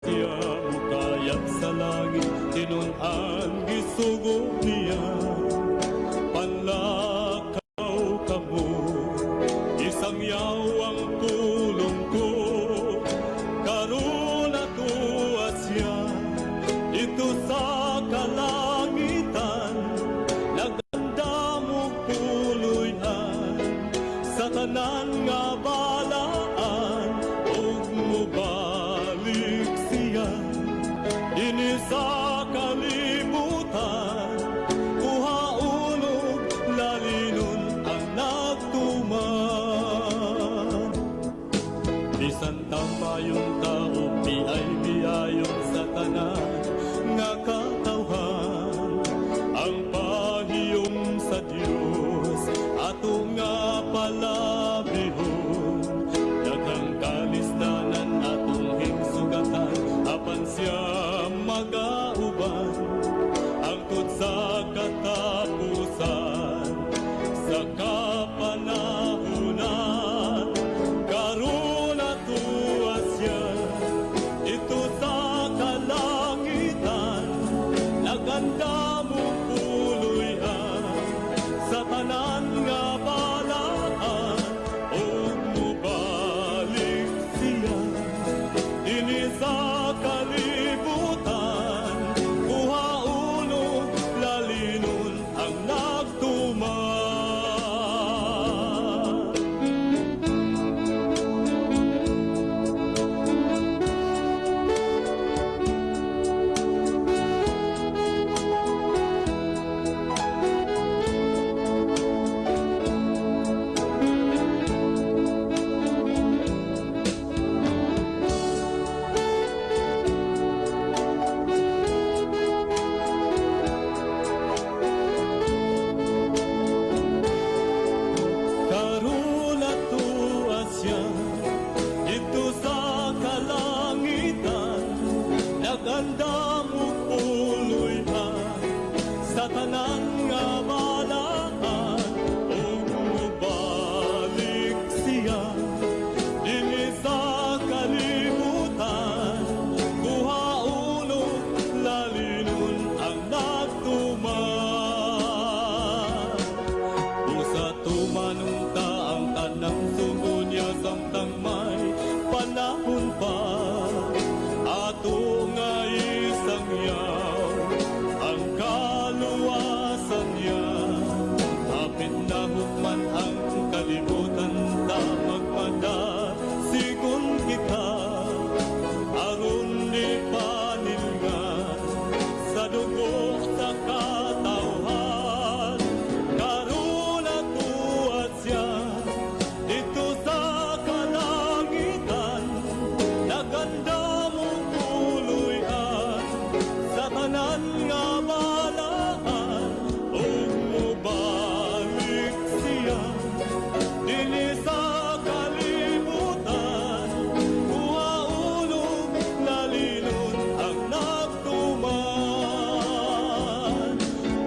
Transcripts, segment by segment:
Siya mukayab sa langit, tinun-an gisugo niya. Panlakaw kamo, isang yawang pulong ko. Karon atoa siya, dito sa kalangitan, nagandam og puloy-an sa tanan nga balaan, ug mobalik siya dinhi sa kalibutan, kuhaon ug lalinon ang nagtuman. Bisan tambayon tao, biay biayon sa tanan nga katawhan, ang pahiyom sa Dios ato nga palabihon. Daghang kalisdanan atong hingsugatan, apan siya magauban hangtod sa katapusan sa kapanahunan. Karon atoa siya dito sa kalangitan, nagandam og puloy-an sa tanan nga balaan, ug mobalik siya dinhi sa kalibutan, kuhaon ug lalinon ang nagtuman. Karon atoa siya dito sa kalangitan, nagandam og puloy-an sa tanan nga balaan, ug mobalik siya dinhi sa kalibutan, kuhaon ug lalinon ang nagtuman. Usa tumanon ta ang tanang sugo niya samtang may panahon pa, ato nga isangyaw ang kaluwasan niya. Hapit na hukman ang kalibutan, ta magpadasigon kita, aron di panilngan sa dugo sa katawhan. Karon atoa siya dito sa kalangitan, nagandam og puloy-an sa tanan nga balaan, ug mobalik siya dinhi sa kalibutan, kuhaon ug lalinon ang nagtuman,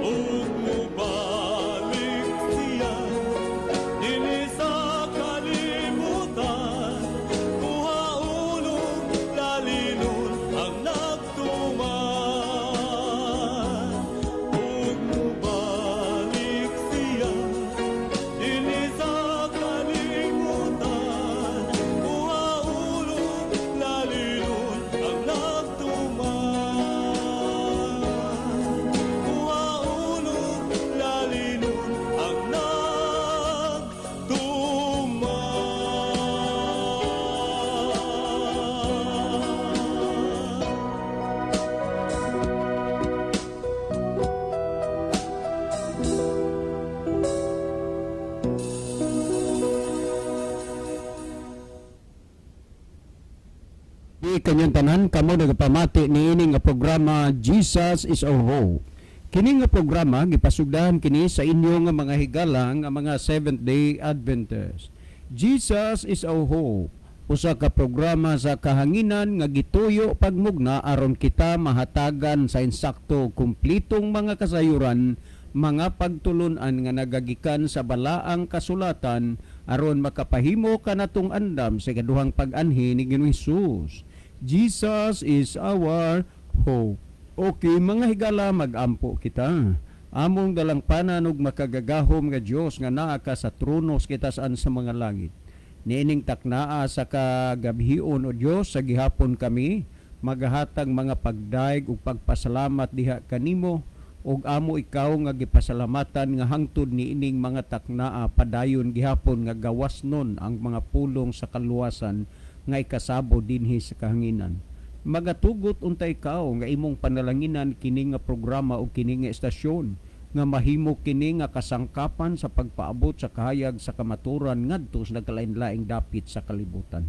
ug mobalik siya dinhi sa kalibutan, kuhaon ug lalinon ang nagtuman, ug mobalik siya dinhi sa kalibutan, kuhaon ug lalinon ang nagtuman, kuhaon ug lalinon ang nagtuman. Di kanyang tanan kamo nagapamati niini nga programa Jesus is Our Hope. Kini nga programa gipasugdahan kini sa inyo nga mga higala nga mga Seventh Day Adventists. Jesus is Our Hope, usa ka programa sa kahanginan nga gituyo pagmugna aron kita mahatagan sa insakto kumplitong mga kasayuran, mga pagtulunan nga nagagikan sa balaang kasulatan aron makapahimo kanatong andam sa ikaduhang pag-anhi ni Ginoong Hesus. Jesus is our hope. Okay, mga higala, magampo kita. Among dalangpanan ug makagagahom nga Dios nga naa ka sa trono sa kitasan sa mga langit. Niining taknaa sa kagabhion, o Dios, sa gihapon kami magahatag mga pagdayeg ug pagpasalamat diha kanimo, ug amo ikaw nga gipasalamatan nga hangtod niining mga taknaa padayon gihapon nga gawas nun ang mga pulong sa kaluwasan nga ikasabo dinhi sa kahanginan. Magatugot unta ikaw nga imong panalanginan kini nga programa o kini nga estasyon, nga mahimo kini nga kasangkapan sa pagpaabot sa kahayag sa kamaturan ngadto sa nagkalain-laing dapit sa kalibutan.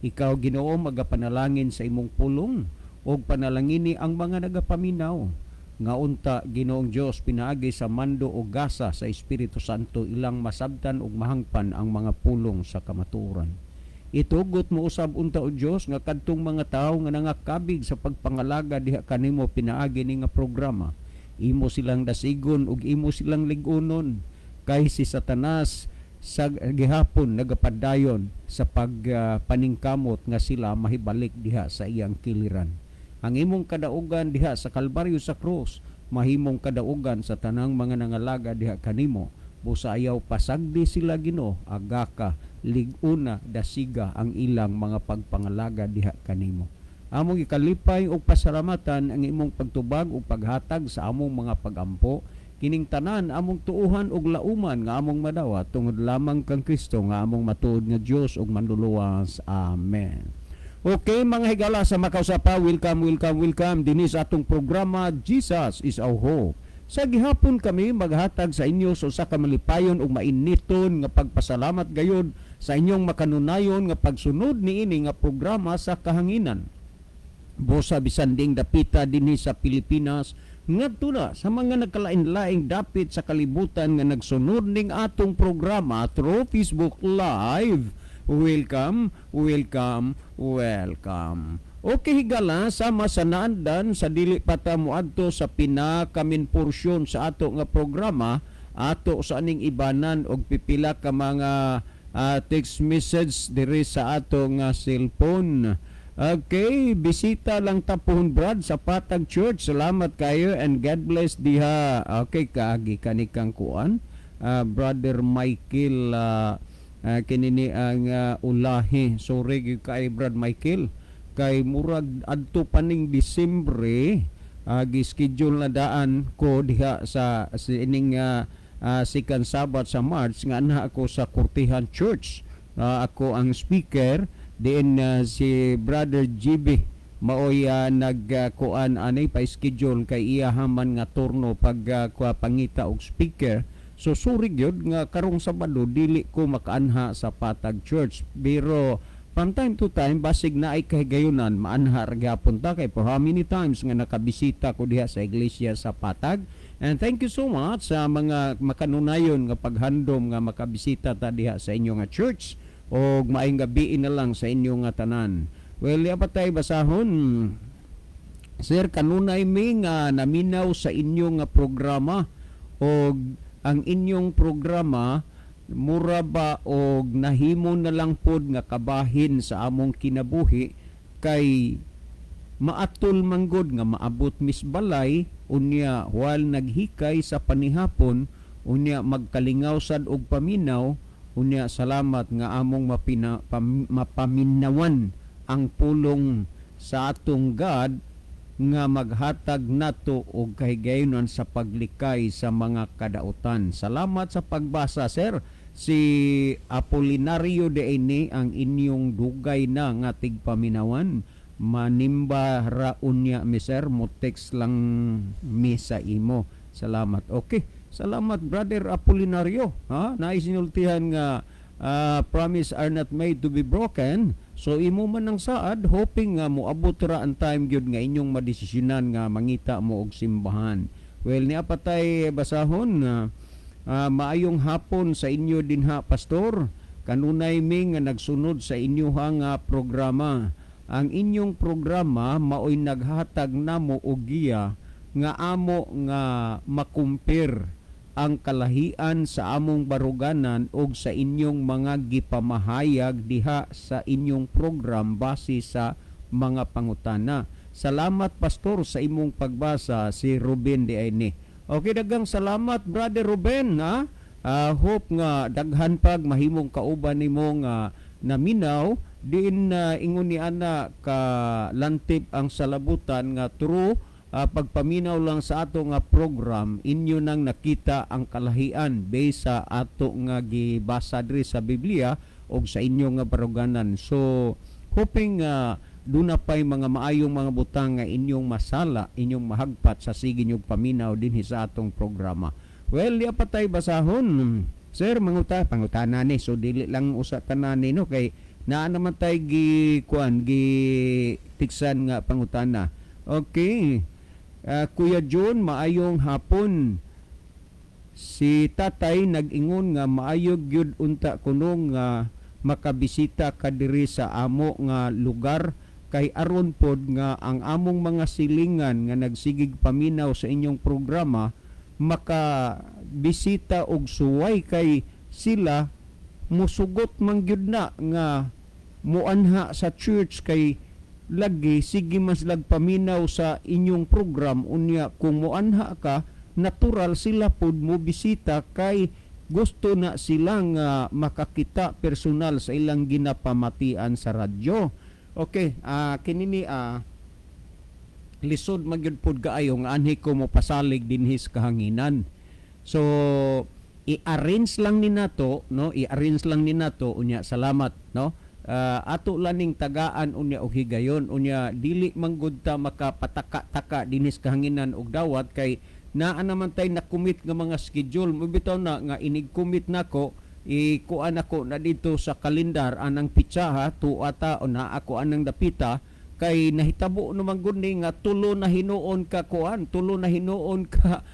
Ikaw, Ginoo, magapanalangin sa imong pulong ug panalangini ang mga nagapaminaw, nga unta, Ginoong Dios, pinaagi sa mando o gasa sa Espiritu Santo, ilang masabtan ug mahangpan ang mga pulong sa kamatuoran. Itugot mo usab unta, o Dios, nga kadtong mga tawo nga nangakabig sa pagpangalaga diha kanimo pinaagi ni nga programa, imo silang dasigon ug imo silang lig-unon, kay si Satanas sa gihapon nagapadayon sa pagpaningkamot nga sila mahibalik diha sa iyang kiliran. Ang imong kadaugan diha sa Kalbaryo, sa krus, mahimong kadaugan sa tanang mga nangalaga diha kanimo. Busa ayaw pasagdi sila, Ginoo, agaka, lig-una, dasiga ang ilang mga pagpangalaga diha kanimo. Among ikalipay ug pasalamatan ang imong pagtubag ug paghatag sa among mga pagampo. Kining tanan among tuuhan ug lauman nga among madawat tungod lamang kang Kristo nga among matuod nga Dios ug Manluluwas. Amen. Okay, mga higala, sa makausapa, welcome, welcome, welcome dinhi sa atong programa Jesus is Our Hope. Sa gihapon kami maghatag sa inyo sa usa ka malipayon ug mainiton nga pagpasalamat gayud sa inyong makanunayon nga pagsunod niini nga programa sa kahanginan. Busa bisan ding dapita dinhi sa Pilipinas ngadto na sa mga nagkalain-laing dapit sa kalibutan nga nagsunod ning atong programa through Facebook Live. Welcome, welcome, welcome. Okay higala, sama sa naandan, sa dili pa ta moadto sa pinakamin porsyon sa ato nga programa, ato sa aning ibanan og pipila ka mga text message diri sa ato nga cellphone. Okay, bisita lang ta pohon, Brad, sa Patag Church. Salamat kayo and God bless diha. Okay, kaagi kani kang kuan. Brother Michael, kinini ang ulahi. Sorry gyud kay Brad Michael. Kay murag adto paning Disyembre, gi-schedule na daan ko diha sa ining second Sabbath sa March nga anha ako sa Kurtihan Church. Ako ang speaker diin, si Brother GB maoy nagkuan ani pa-schedule kay iya haman nga turno pag kuha pangita og speaker. So sorry gyud nga karong Sabado dili ko makaanha sa Patag Church, pero from time to time basig naay kahigayunan, maanha ra gyapon ta, kay for how many times nga nakabisita ko diha sa iglesia sa Patag. And thank you so much sa mga makanunayon nga paghandom nga makabisita ta diha sa inyo nga church, og maayong gabi na lang sa inyo nga tanan. Well, ya pa tayo basahon. Sir, kanunay mi nga naminaw sa inyo nga programa, og ang inyong programa mura ba og nahimo na lang pod nga kabahin sa among kinabuhi, kay maatol manggod nga maabot mis balay, unya while naghikay sa panihapon, unya magkalingaw sad og paminaw. Unya salamat nga among mapaminawan ang pulong sa atong God nga maghatag nato og kahigayonan sa paglikay sa mga kadautan. Salamat sa pagbasa, sir. Si Apolinario de ini ang inyong dugay na nga tigpaminawan. Manimba ra unya mi, sir, mo text lang mi sa imo. Salamat. Okay. Salamat, Brother Apolinario. Ha? Naisinultihan nga promise are not made to be broken. So imo man ang saad, hoping nga moabot ra ang time gyud nga inyong madesisyonan nga mangita mo og simbahan. Well, niya patay basahon na maayong hapon sa inyo dinha, pastor. Kanunay mi nga nagsunod sa inyo nga programa. Ang inyong programa maoy naghatag namo og giya nga amo nga makumpir ang kalahian sa among baruganan og sa inyong mga gipamahayag diha sa inyong program base sa mga pangutana. Salamat, Pastor, sa imong pagbasa. Si Ruben di ay ni. Okay, daghang salamat, Brother Ruben, ha. Hope nga daghan pag mahimong kauban nimo nga naminaw diin ingon ni ana ka lantip ang salabutan nga true pagpaminaw lang sa ato nga program, inyo nang nakita ang kalahian based sa ato nga gibasa diri sa Biblia og sa inyo nga baruganan. So hoping nga duna pay mga maayong mga butang nga inyong masala, inyong mahagpat sa sige inyong paminaw dinhi sa atong programa. Well, di pa tay basahon. Sir, manguta, pangutana ni. So dili lang usa tanan ni, no, kay naa naman tay gi kuan, gi tiksan nga pangutana. Okay. Kuya John, maayong hapon. Si tatay nag-ingon nga maayo gyud unta kuno nga makabisita ka diri sa amo nga lugar kay aron pod nga ang among mga silingan nga nagsigig paminaw sa inyong programa makabisita og suway kay sila musugot man gyud na nga muanha sa church kay lagi sige mas lagpaminaw sa inyong program. Unya kung muanha ka, natural sila pod mo bisita kay gusto na silang makakita personal sa ilang ginapamatian sa radyo. Okay, kini ni lisod magyud pod kaayo nga anhi ko mo pasalig dinhi sa kahanginan. So i-arrange lang ni nato, no? I-arrange lang ni nato unya. Salamat, no? Ato laning tagaan unya og higayon. Unya dili man gud ta makapataka-taka dinhi sa kahanginan og dawat kay naa naman tay na-commit nga mga schedule mo. Bitaw na nga inig-commit nako, ikuan ako na dito sa kalendar anang pitsaha, tuwa ta o naa ako anang dapita, kay nahitabo naman gud ni nga tulo na hinuon ka kuan, tulo na hinuon ka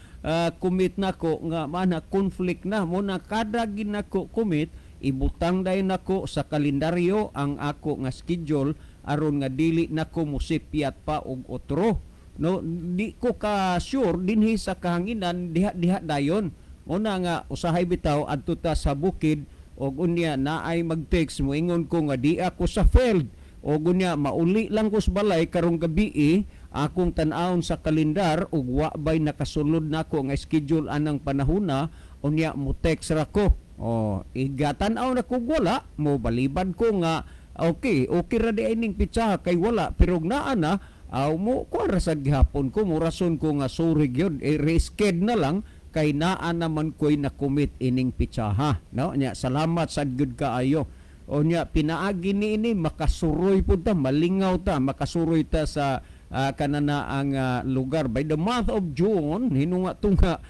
commit nako nga mana conflict na mo na. Kada ginako commit, ibutang dayon nako sa kalendaryo ang ako nga schedule aron nga dili nako mosipyat pa og otro, no? Di ko ka sure dinhi sa kahanginan diha diha dayon. Una nga usahay bitaw adto ta sa bukid og unya naay mag-text, moingon ko nga di ako sa field og unya mauli lang ko sa balay karong gabi, akong tan-awon sa kalendar ug wa bay nakasulod nako nga schedule anang panahona. Unya mo text ra ko, oh, igatan-aw na ko, wala mo balibad ko nga okay okay ra di ay ning pitsaha kay wala. Pero naa na aw mo kuha ra sad gihapon ko, mo rason ko nga sorry gyud, eh, resched na lang kay naa naman ko'y na-commit ining pitsaha, no? Nya salamat sad gyud kaayo. O nya pinaagi ni ini makasuroy pud ta, malingaw ta, makasuroy ta sa kanana ang lugar by the month of June. Hinunga tunga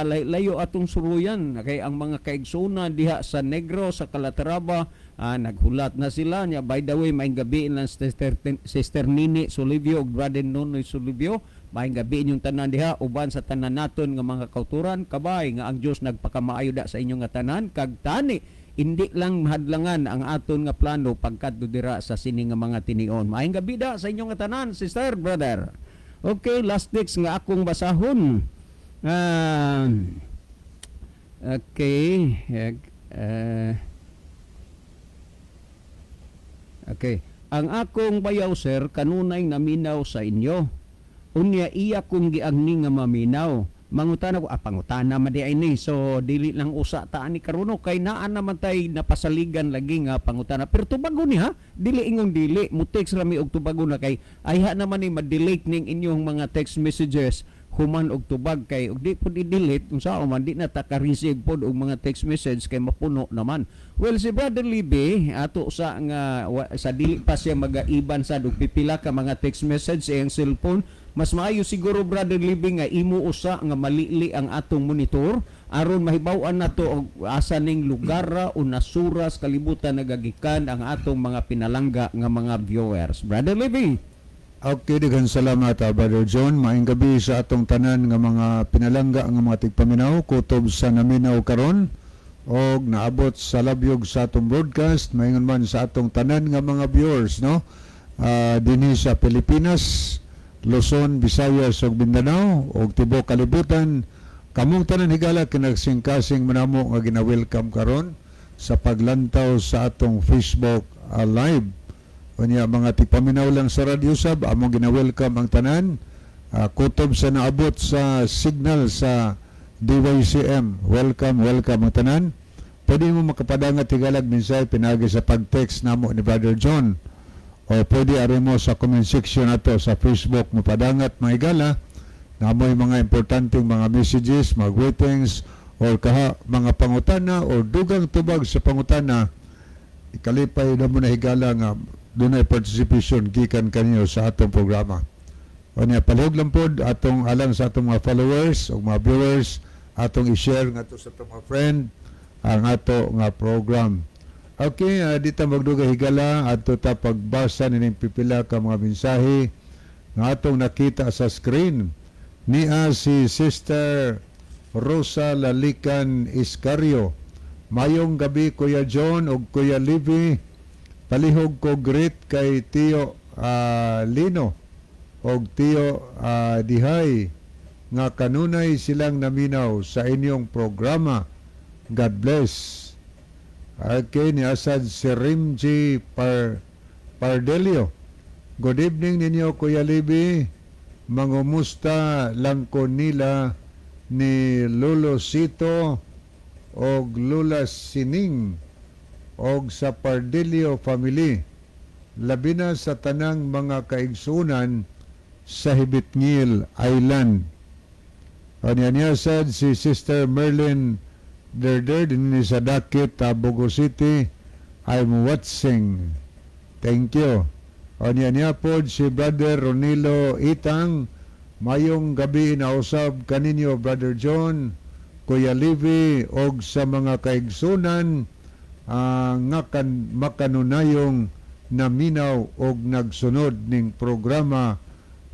layo atong suruyan kay ang mga kaigsunan diha sa Negros, sa Calatrava, naghulat na sila nya. By the way, maayong gabi lang, Sister Nini Solivio ug Brother Nonoy Solivio. Maayong gabi inyong tanan diha uban sa tanan naton nga mga kauturan. Kabay nga ang Dios nagpakamaayo da sa inyong nga tanan kag tani hindi lang mahadlangan ang aton nga plano pagkadto dira sa sini nga mga tinion. Maayong gabi da sa inyong nga tanan, sister, brother. Okay, last text nga akong basahon. Okay. Okay. Ang akong bayaw, sir, kanunay naminaw sa inyo. Unya iya kong giagni nga maminaw. Mangutana ko, pangutana man di ay ni. So dili lang usa ta ani karuno kay naa naman tay napasaligan lagi nga pangutana. Pero tubago ni ha, dili ingong dili. Mo text rami og tubago na kay ayha naman ni ma-delete ning inyong mga text messages human og tubag, kay og di pud i-delete, unsa man, di na ta ka-receive pod og mga text message kay mapuno naman. Well, si Brother Libby ato sa nga sa dili pa siya magaiban sa og pipila ka mga text message sa iyang cellphone. Mas maayo siguro, Brother Libby, nga imo usa nga malili ang atong monitor aron mahibaw-an nato og asa ning lugar ra o nasura sa kalibutan nagagikan ang atong mga pinalangga nga mga viewers. Brother Libby. Okay, daghan salamat, Brother John. Maayong gabi sa atong tanan nga mga pinalangga nga mga tigpaminaw kutob sa naminaw karon og naabot sa labyog sa atong broadcast, maingon man sa atong tanan nga mga viewers, no? Dinhi sa Pilipinas, Luzon, Visayas ug Mindanao ug tibuok kalibutan, kamong tanan higala kinasing-kasing manamo nga gina-welcome karon sa paglantaw sa atong Facebook Live. Unya mga tigpaminaw lang sa radyo sab, among gina-welcome ang tanan. Kutob sa naabot sa signal sa DYCM. Welcome, welcome ang tanan. Pwede mo makapadangat, higalag, mensahe pinagi sa pag-text namo ni Brother John. O pwede ari mo sa comment section nato sa Facebook mopadangat, mga higala, namoy mga importanteng mga messages, mga greetings, or kaha mga pangutana or dugang tubag sa pangutana. Ikalipay na mo na, higala, nga dunay participation gikan kanyo sa atong programa. O niya, palihog lang pod atong alang sa atong mga followers o mga viewers, atong i-share ngadto sa atong mga friend ang ato nga program. Okay, di ta magdugay, higala, ato ta pagbasa nining pipila ka mga mensahe nga atong nakita sa screen. Nia si Sister Rosa Lalican Iscario. "Mayong gabi, Kuya John ug Kuya Livy. Palihog ko greet kay Tiyo Lino og Tiyo Dihay nga kanunay silang naminaw sa inyong programa. God bless." Okay, ni asad si Rimji Pardelio. "Good evening ninyo, Kuya Libby. Mangumusta lang ko nila ni Lolo Sito og Lola Sining og sa Pardelio family. Labi na sa tanang mga kaigsunan sa Hibitngil Island." Anya niya sad si Sister Merlin Derder din sa Dakit, Bogo City. "I'm watching. Thank you." Anya niya po si Brother Ronilo Itang. "Mayong gabi nausab kaninyo, Brother John, Kuya Livy, og sa mga kaigsunan nga makanunayong naminaw og nagsunod ning programa.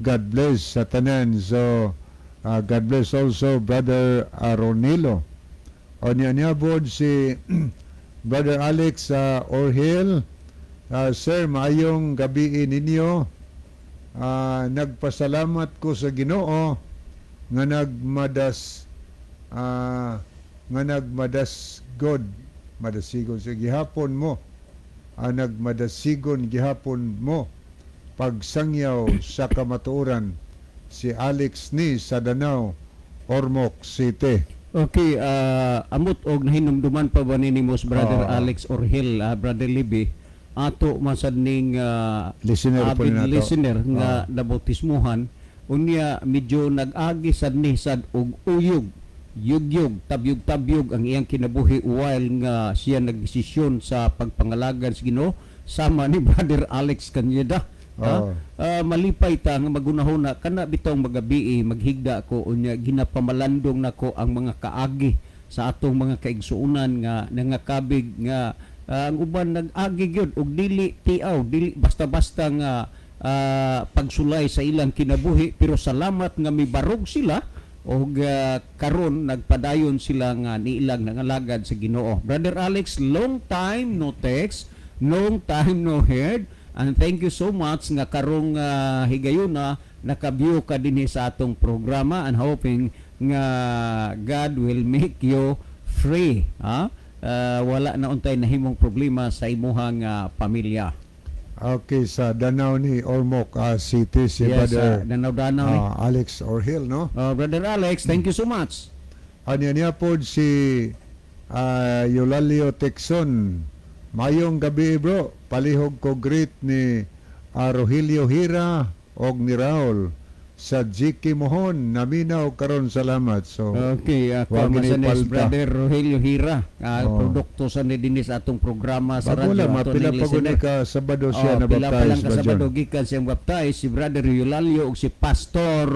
God bless sa tanan." So, God bless also, Brother Ronilo. O niya niya bod si Brother Alex sa Orhil. "Sir, maayong gabi ninyo. Nagpasalamat ko sa Ginoo nga nagmadas God madasigon sa gihapon mo nagmadasigon gihapon mo pagsangyaw sa kamatuoran." Si Alex ni sa Danao, Ormoc City. Okay, amot og nahinumduman pa ba ni Nimos, Brother Alex Orhil, Brother Libby, ato masad ning listener po avid ni nato. Listener nga nabautismuhan, unya medyo nag-agi sad ni sad og uyog yugyog tabyog-tabyog ang iyang kinabuhi while nga siya nagdesisyon sa pagpangalagad sa Ginoo sama ni Brother Alex Kanyeda. Ha? Malipay ta nga magunahona kana bitong magabi, maghigda ko unya ginapamalandong nako ang mga kaagi sa atong mga kaigsuonan nga nangakabig nga ang uban nag-agi gyud og dili tiaw, dili basta-basta nga pagsulay sa ilang kinabuhi, pero salamat nga mibarog sila og karon nagpadayon sila nga niilang nangalagad sa Ginoo. Brother Alex, long time no text, long time no heard, and thank you so much nga karong higayuna naka-view ka dinhi sa atong programa and hoping nga God will make you free. Ha? Wala na untay nahimong problema sa imuhang pamilya. Okay, sa Danao ni Ormoc City si Yes, Brother Danao-Danao ni. Alex Orhil, no? Brother Alex, thank you so much. Anya niya po si Eulalio Texon. "Mayong gabi, bro. Palihog ko greet ni Rogelio Hira og ni Raul sa GK Mohon. Naminaw karon, salamat." So, Okay, wag ako ni man palta. Brother Rogelio Hira, produkto sa ni dinhi sa atong programa sa Bago radyo. lang, Ato mapila ning pa gud listener. ka Sabado siya Oh, na pila pa lang baptize ka ba, Sabado John? gikan siyang baptize si Brother Eulalio ug si Pastor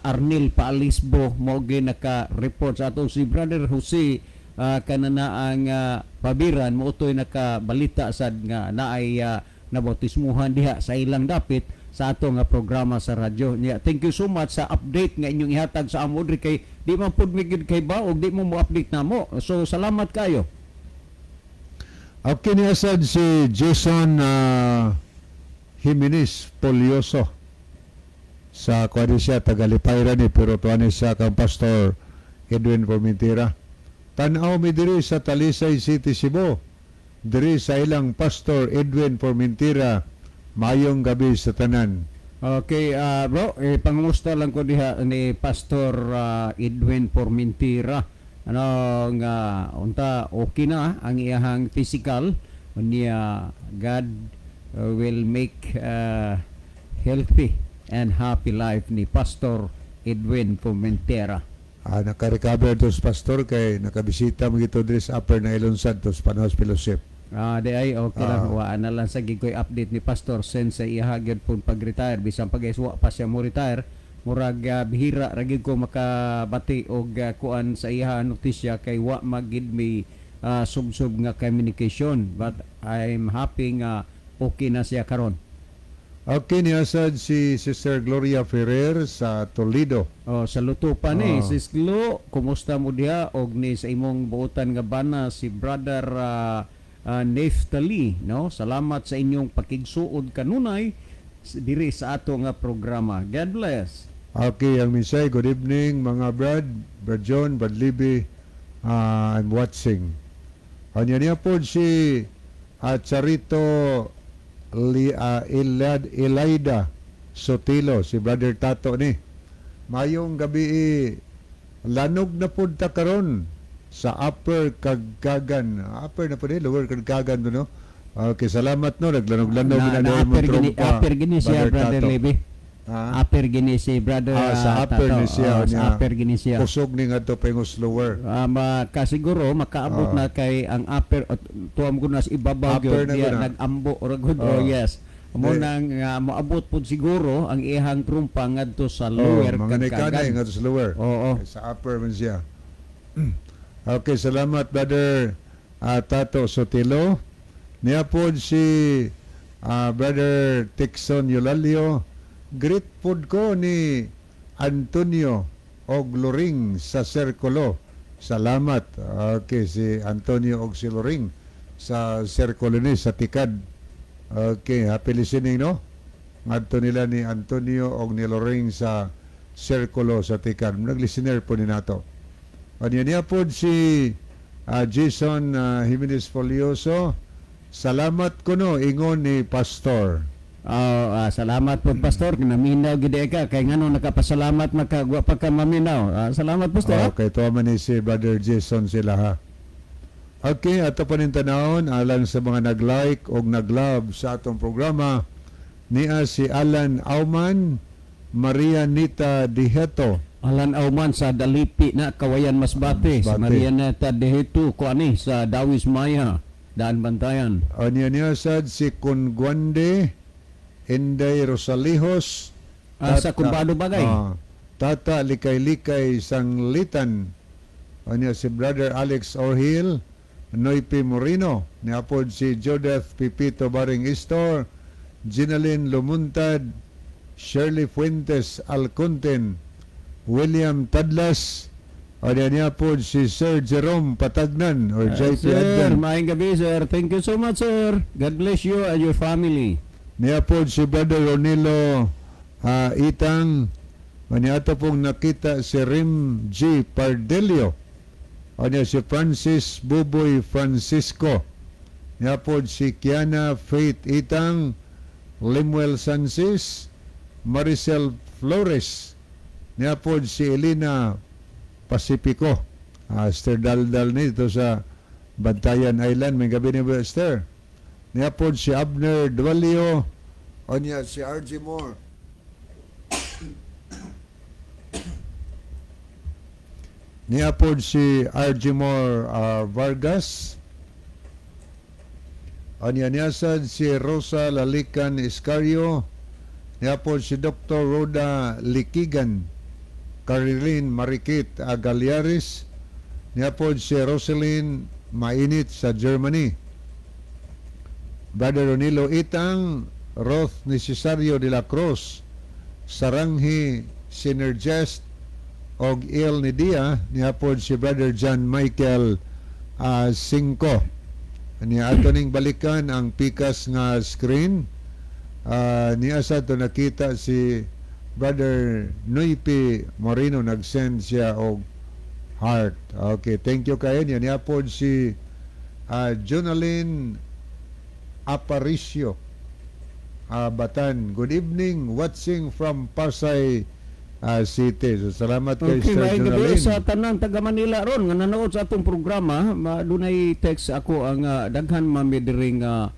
Arnil Paalisbo mo naka-report sa atong si Brother Jose kanana ang pabiran mo utoy nakabalita sad nga naay nabautismuhan diha sa ilang dapit sa ato nga programa sa radyo. Nya, thank you so much sa update nga inyong ihatag sa amo diri kay di man pud mi gyud kay ba og di mo mo update namo. So salamat kayo. Okay, niya sad si Jason Jimenez Polyoso sa kuan siya tagalipayra ni pero tuwan ni siya kang Pastor Edwin Formentera. "Tan-aw mi diri sa Talisay City, Cebu. Diri sa ilang Pastor Edwin Formentira. Mayong gabi sa tanan. Okay, bro, eh, pangumusta lang ko diha ni Pastor Edwin Formentira. Ano nga unta okay na ang iyahang physical niya. God will make healthy and happy life ni Pastor Edwin Formentera. Naka-recover to sa pastor kay nakabisita mo gito diri sa Upper Nailon Santos Panos Fellowship. Di ay okay lang, Ah. wa na lang sa gigoy update ni Pastor since sa iyaha gyud pong pag-retire, bisan pa guys wa pa siya mo retire, murag bihira ra gyud ko makabati og kuan sa iyaha notisya kay wa magid mi sub-sub nga communication, but I'm happy nga okay na siya karon. Okay, niasad si Sister Gloria Ferrer sa Toledo. Oh, sa luto pa ni Sis Glo, kumusta mo diha og ni sa imong buotan nga bana si Brother Neftali, no? Salamat sa inyong pakigsuod kanunay diri sa ato nga programa. God bless. Okay, ang mensahe, good evening mga brad, Brad John, Brad Libby, I'm watching. Anya niya po si Charito Elaida Sotilo, si Brother Tato ni. Mayong gabi, lanog na pud ta karon sa Upper Kagkagan. Upper na pud eh, Lower Kagkagan do, no? Okay, salamat no, naglanog-lanog Na, na na upper gini, upper gini siya, Brother Tato. Libby. Ha? Upper gini si Brother Ah, sa upper Tato. ni siya, Oh, sa niya. upper gini siya. Kusog ni ngadto pengos lower. Makasiguro makaabot na kay ang upper at tuwa mo na sa ibabaw Upper gyud na diya gud na. nagambo ra gud. Oh, yes. Mo nang moabot pud siguro ang iyang trumpa ngadto sa lower Oh, mga Kagkagan. nekanay ngadto sa lower. Oo. Okay, sa upper man siya. Okay, salamat, Brother Tato Sotilo. Niya pod si Brother Tixon Eulalio. Greet pod ko ni Antonio og Loring sa Serculo. Salamat. Okay, si Antonio og si Loring sa Serculo ni sa Tikad. Okay, happy listening, no? Ngadto nila ni Antonio og ni Loring sa Serculo sa Tikad. Nag-listener po ni nato. Anya niya po si Jason Jimenez Folioso. Salamat kuno ingon ni Pastor. Oh, salamat po, Pastor, naminaw gid ka kay ngano nakapasalamat makagwa pa ka maminaw. Salamat, Pastor. Okay, tuwa man ni si Brother Jason sila ha. Okay, ato pa nin tanawon alang sa mga nag-like o nag-love sa atong programa niya si Alan Auman, Maria Nita Diheto. Alan Auman sa Dalipi na Kawayan, Masbate, si Masbate. Marianeta Dehetu kuani sa Dawis Maya, Daan Bantayan. Anya niya sad si Kunguande Inday Rosalijos. Sa Kumbado Bagay. Tata Likay-Likay Sanglitan. Anya si Brother Alex Orhil, Noypi Moreno, niapod si Jodeth Pipito Baring Istor, Ginalyn Lumuntad, Shirley Fuentes Alconten, William Tadlas, anya niya po si Sir Jerome Patagnan or JP Sir, Adnan. maayong gabi, sir. Thank you so much, sir. God bless you and your family. Niya po si Brother Ronilo Itang. Niya ato pong nakita si Rim G. Pardelio. Anya si Francis Buboy Francisco. Niya po si Kiana Faith Itang, Lemuel Sansis, Maricel Flores. Niya po si Elena Pacifico. Esther Daldal nito sa Bantayan Island. May gabi ni Esther. Niya po si Abner Dualio. Onya si RG Moore. Niya po si RG Moore Vargas. Anya niya sad si Rosa Lalican Iscario. Niya po si Dr. Roda Likigan. Carilyn Marikit Agaliaris. Niya po si Roselyn Mainit sa Germany. Brother Ronilo Itang, Roth Necesario de la Cruz, Saranghi Synergest, og Il ni Dia, niya po si Brother John Michael Cinco. Niya ato ning balikan ang pikas nga screen. Niya sa ato nakita si Brother Noypi Moreno, nag-send siya og heart. Okay, thank you kayo niya. Niya po si Jonalyn Aparicio Batan. Good evening, watching from Pasay City. So, salamat kay Okay, Sir maayong gabi Jonalyn. sa tanan taga Manila ron nga nanood sa atong programa. Dunay text ako ang daghan mami diri nga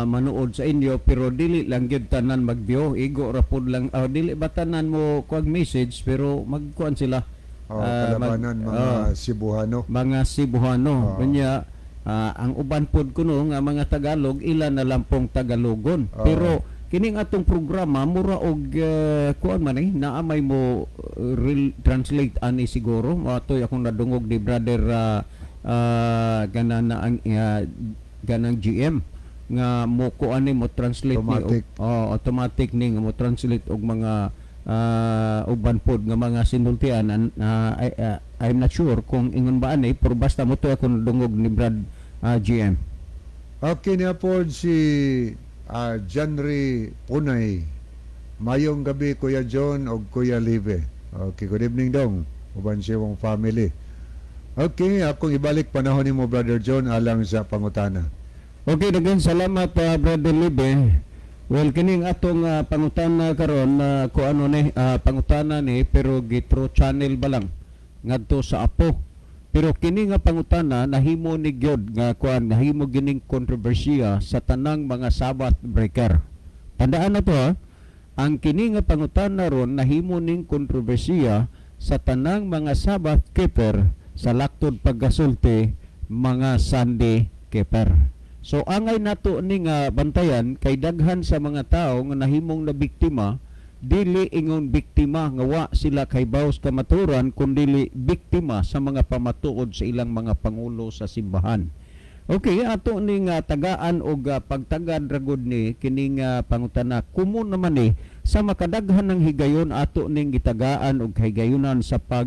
manood sa inyo, pero dili lang gyud tanan mag-view, igo ra pod lang, dili ba tanan mo kuag message, pero magkuan sila. Oh, kalabanan mga Cebuano. Mga Cebuano. Unya ang uban pod kuno nga mga Tagalog, ila na lang pong Tagalogon. Pero kining atong programa mura og kuan man eh, naa may mo translate ani siguro. Matoy akong nadungog ni brother gana na ang ganang GM nga mo kuan ni, mo translate ni Automatic. Oh, automatic ni nga mo translate og mga uban pod nga mga sinultian. I'm not sure kung ingon ba ani, pero basta mo to ako nadungog ni Brad GM. Okay niya po si Janry Punay. Mayong gabi, Kuya John o Kuya Live. Okay, good evening dong. Uban siya mong family. Okay, akong ibalik panahon nimo, Brother John, alang sa pangutana. Okay, daghang salamat, Brother Libe. Well, kining atong pangutana karon na ko ano ni pangutana ni, pero gi-through channel ba lang ngadto sa apo. Pero kini nga pangutana nahimo ni gyud nga kuan, nahimo gining kontrobersiya sa tanang mga Sabbath breaker. Tandaan na to ha. Ang kini nga pangutana ron nahimo ning kontrobersiya sa tanang mga Sabbath keeper, sa laktod pagkasulti mga Sunday keeper. So angay nato ni nga bantayan kay daghan sa mga tao nga nahimong na biktima, dili ingon biktima nga wa sila kay baws kamaturan, kundili biktima sa mga pamatuod sa ilang mga pangulo sa simbahan. Okay, ato ni nga tagaan og pagtagad ragod ni kining pangutana. Kumo naman ni sa makadaghan ng higayon ato ning gitagaan og kahigayonan sa pag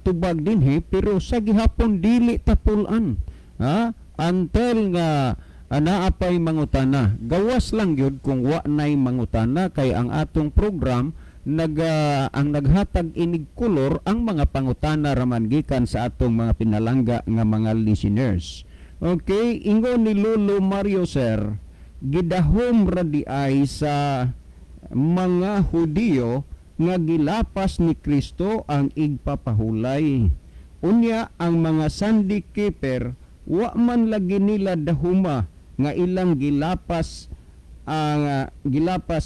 tubag dinhi, pero sa gihapon dili tapulan ha, until nga naa pay mangutana. Gawas lang gyud kung wa nay mangutana, kay ang atong program ang naghatag inig kolor ang mga pangutana raman gikan sa atong mga pinalangga nga mga listeners. Okay, ingon ni Lolo Mario, "Sir, gidahom ra di ay sa mga Hudiyo nga gilapas ni Kristo ang igpapahulay. Unya ang mga Sunday keeper, wa man lagi nila dahuma nga ilang gilapas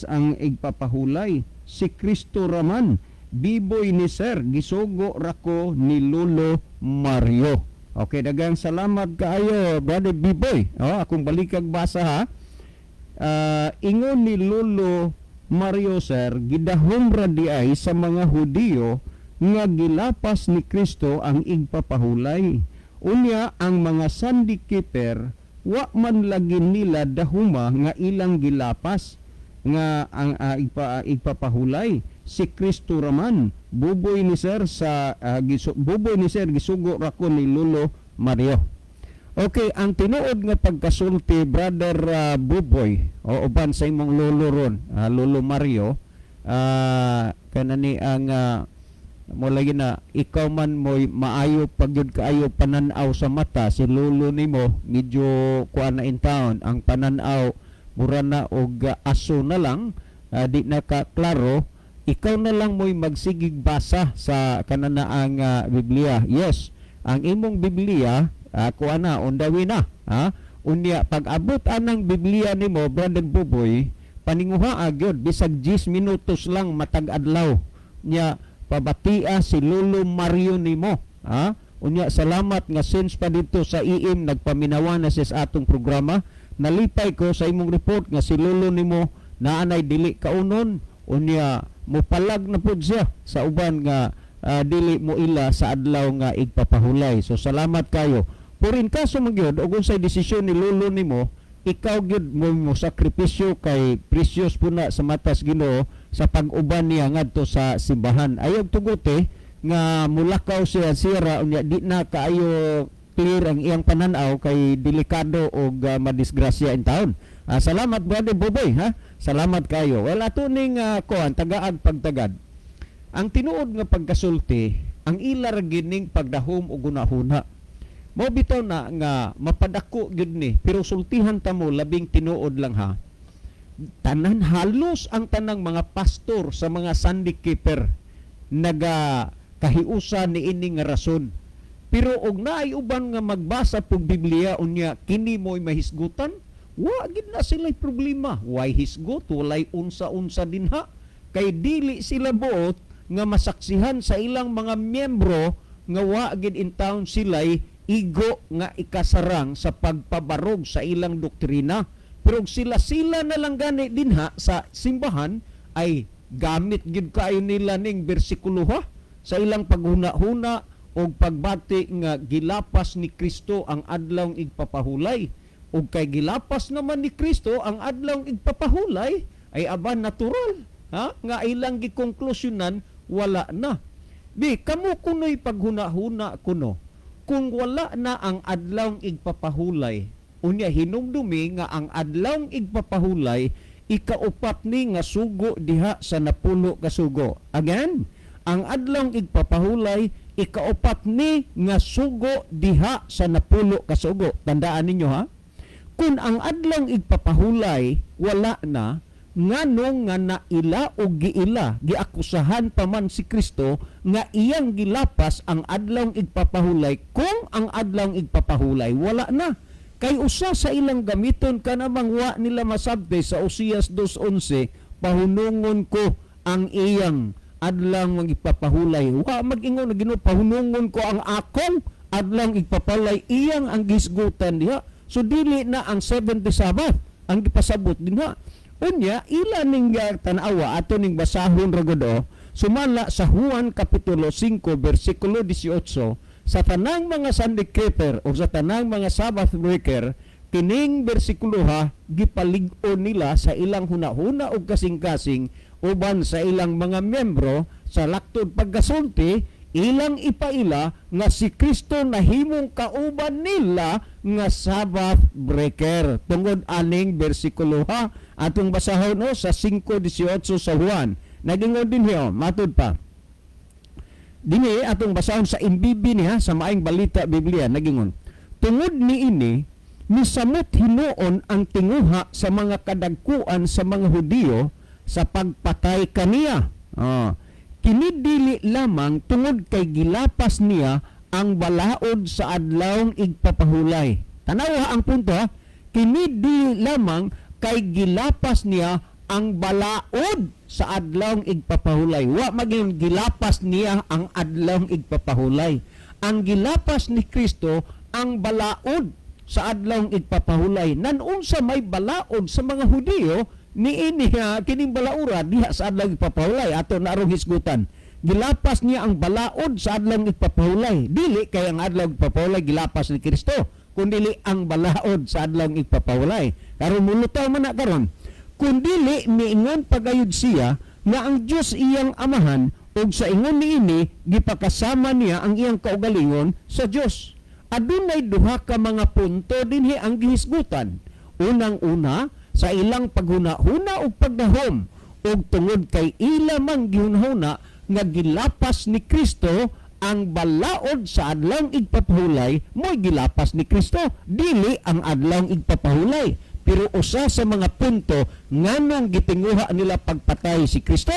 ang igpapahulay, si Kristo raman. Biboy ni sir, gisugo rako ni Lolo Mario." Okay, daghang salamat kaayo, Brother Biboy. Oh, akong balikag basa ha. Ingon ni Lolo Mario, "Sir, gidahom ra di ay sa mga Hudiyo nga gilapas ni Kristo ang igpapahulay. Unya ang mga Sunday keeper, wa man lagi nila dahuma nga ilang gilapas nga ang igpapahulay, si Kristo raman. Buboy ni sir sa buboy ni sir, gisugo ra ko ni Lolo Mario." Okay, ang tinuod nga pagkasulti, Brother Buboy, o uban sa imong lolo ron, Lolo Mario, kanani ang mo lagi na ikaw man mo'y maayo pagyud kaayo pananaw sa mata, si lolo nimo medyo kuan na in town ang pananaw, mura na og aso na lang, di na ka klaro. Ikaw na lang mo'y magsigig basa sa kananaang Biblia. Yes, ang imong Biblia kuan na, on the way na ha. Unya pag abot anang Biblia nimo, Brother Buboy, paninguha gyud bisag 10 minutos lang matag adlaw nya, pabatia si Lolo Mario nimo ha. Unya salamat nga since pa dito sa IM nagpaminawa na siya sa atong programa. Nalipay ko sa imong report nga si Lolo nimo naanay dili kaunon, unya mopalag na pud siya sa uban nga dili mo ila sa adlaw nga igpapahulay. So salamat kayo. Pero in kaso man gyud og unsay desisyon ni lolo nimo, ikaw gyud mo sakripisyo kay precious po na sa matas Ginoo sa pag-uban niya ngadto sa simbahan. Ayaw tuguti nga mulakaw siya sira, unya di na kaayo clear ang iyang pananaw kay delikado og madisgrasya in town. Salamat, Brother Boboy, ha. Salamat kayo. Well, ato ning kuan tagaag pagtagad. Ang tinuod nga pagkasulti, ang ila ra gining pagdahom og hunahuna. Mao bitaw na nga mapadako gyud ni, pero sultihan ta mo labing tinuod lang ha. Tanan, halos ang tanang mga pastor sa mga Sunday keeper naga kahiusa ni ini nga rason. Pero og naay uban nga magbasa pug Biblia unya kini mo'y mahisgutan, wa gid na sila'y problema. Way hisgot, walay unsa-unsa dinha. Kay dili sila buot nga masaksihan sa ilang mga miyembro nga wa gid in town sila'y igo nga ikasarang sa pagpabarog sa ilang doktrina. Pero og sila-sila na lang gani dinha sa simbahan ay gamit gid kaayo nila ning bersikulo ha sa ilang paghuna-huna og pagbati nga gilapas ni Kristo ang adlawng igpapahulay. Ug kay gilapas naman ni Kristo ang adlawng igpapahulay ay aban natural ha nga ilang gikonklusyonan wala na. Bi kamo kuno'y paghuna-huna kuno kung wala na ang adlawng igpapahulay, unya hinumdumi nga ang adlawng igpapahulay ikaupat ni nga sugo diha sa 10 ka sugo. Again, ang adlawng igpapahulay ikaupat ni nga sugo diha sa 10 ka sugo. Tandaan ninyo ha. Kung ang adlawng igpapahulay wala na, nganong nga naila o giila, giakusahan pa man si Kristo nga iyang gilapas ang adlawng igpapahulay kung ang adlawng igpapahulay wala na. Kay usa sa ilang gamiton kanamang wa nila masabte sa Osias 2:11, pahunungon ko ang iyang adlawng igpapahulay. Wa mag-ingon na Ginoo, pahunungon ko ang akong adlawng igpapahulay, iyang ang gisgutan diha. So dili na ang 70 Sabbath ang gipasabot dinha. Unya ila ning tan-awa ato ning basahon ra gud oh. Sumala sa Juan kapitulo 5 bersikulo 18, sa tanang mga Sunday keeper o sa tanang mga Sabbath breaker, kining bersikulo ha gipalig-on nila sa ilang hunahuna og kasing-kasing uban sa ilang mga miyembro sa laktod pagkasulti, ilang ipaila nga si Kristo nahimong kauban nila nga Sabbath breaker. Tungod aning bersikulo ha, atong basahon no, sa 5:18 sa Juan. Nagingon din hiyo, matud pa. Dini atong basahon sa MBB niya sa Maayong Balita Biblia, nagingon. Tungod niini misamot hinuon ang tinguha sa mga kadagkuan sa mga Hudiyo sa pagpatay kaniya. Oh. Kini dili lamang tungod kay gilapas niya ang balaod sa adlawng igpapahulay. Tanawa ang punto ha. Kini dili lamang kay gilapas niya ang balaod sa adlawng igpapahulay. Wa maging gilapas niya ang adlawng igpapahulay. Ang gilapas ni Kristo ang balaod sa adlawng igpapahulay. Nanunsa may balaod sa mga Hudiyo niini ha, kining balaura diha sa adlawng igpapahulay ato na arong hisgutan. Gilapas niya ang balaod sa adlawng igpapahulay. Dili kay ang adlawng igpapahulay gilapas ni Kristo, kundili ang balaod sa adlawng igpapahulay. Karon mulutaw man na karon. Kundili miingon pagayod siya nga ang Dios iyang amahan ug sa ingon niini gipakasama niya ang iyang kaugalingon sa Dios. Adunay duha ka mga punto dinhi ang gihisgutan. Unang-una, sa ilang paghuna-huna ug pagdahom ug tungod kay ila mang gihunahuna nga gilapas ni Kristo ang balaod sa adlawng igpapahulay, mo'y gilapas ni Kristo, dili ang adlawng igpapahulay. Pero usa sa mga punto nganong gitinguha nila pagpatay si Kristo,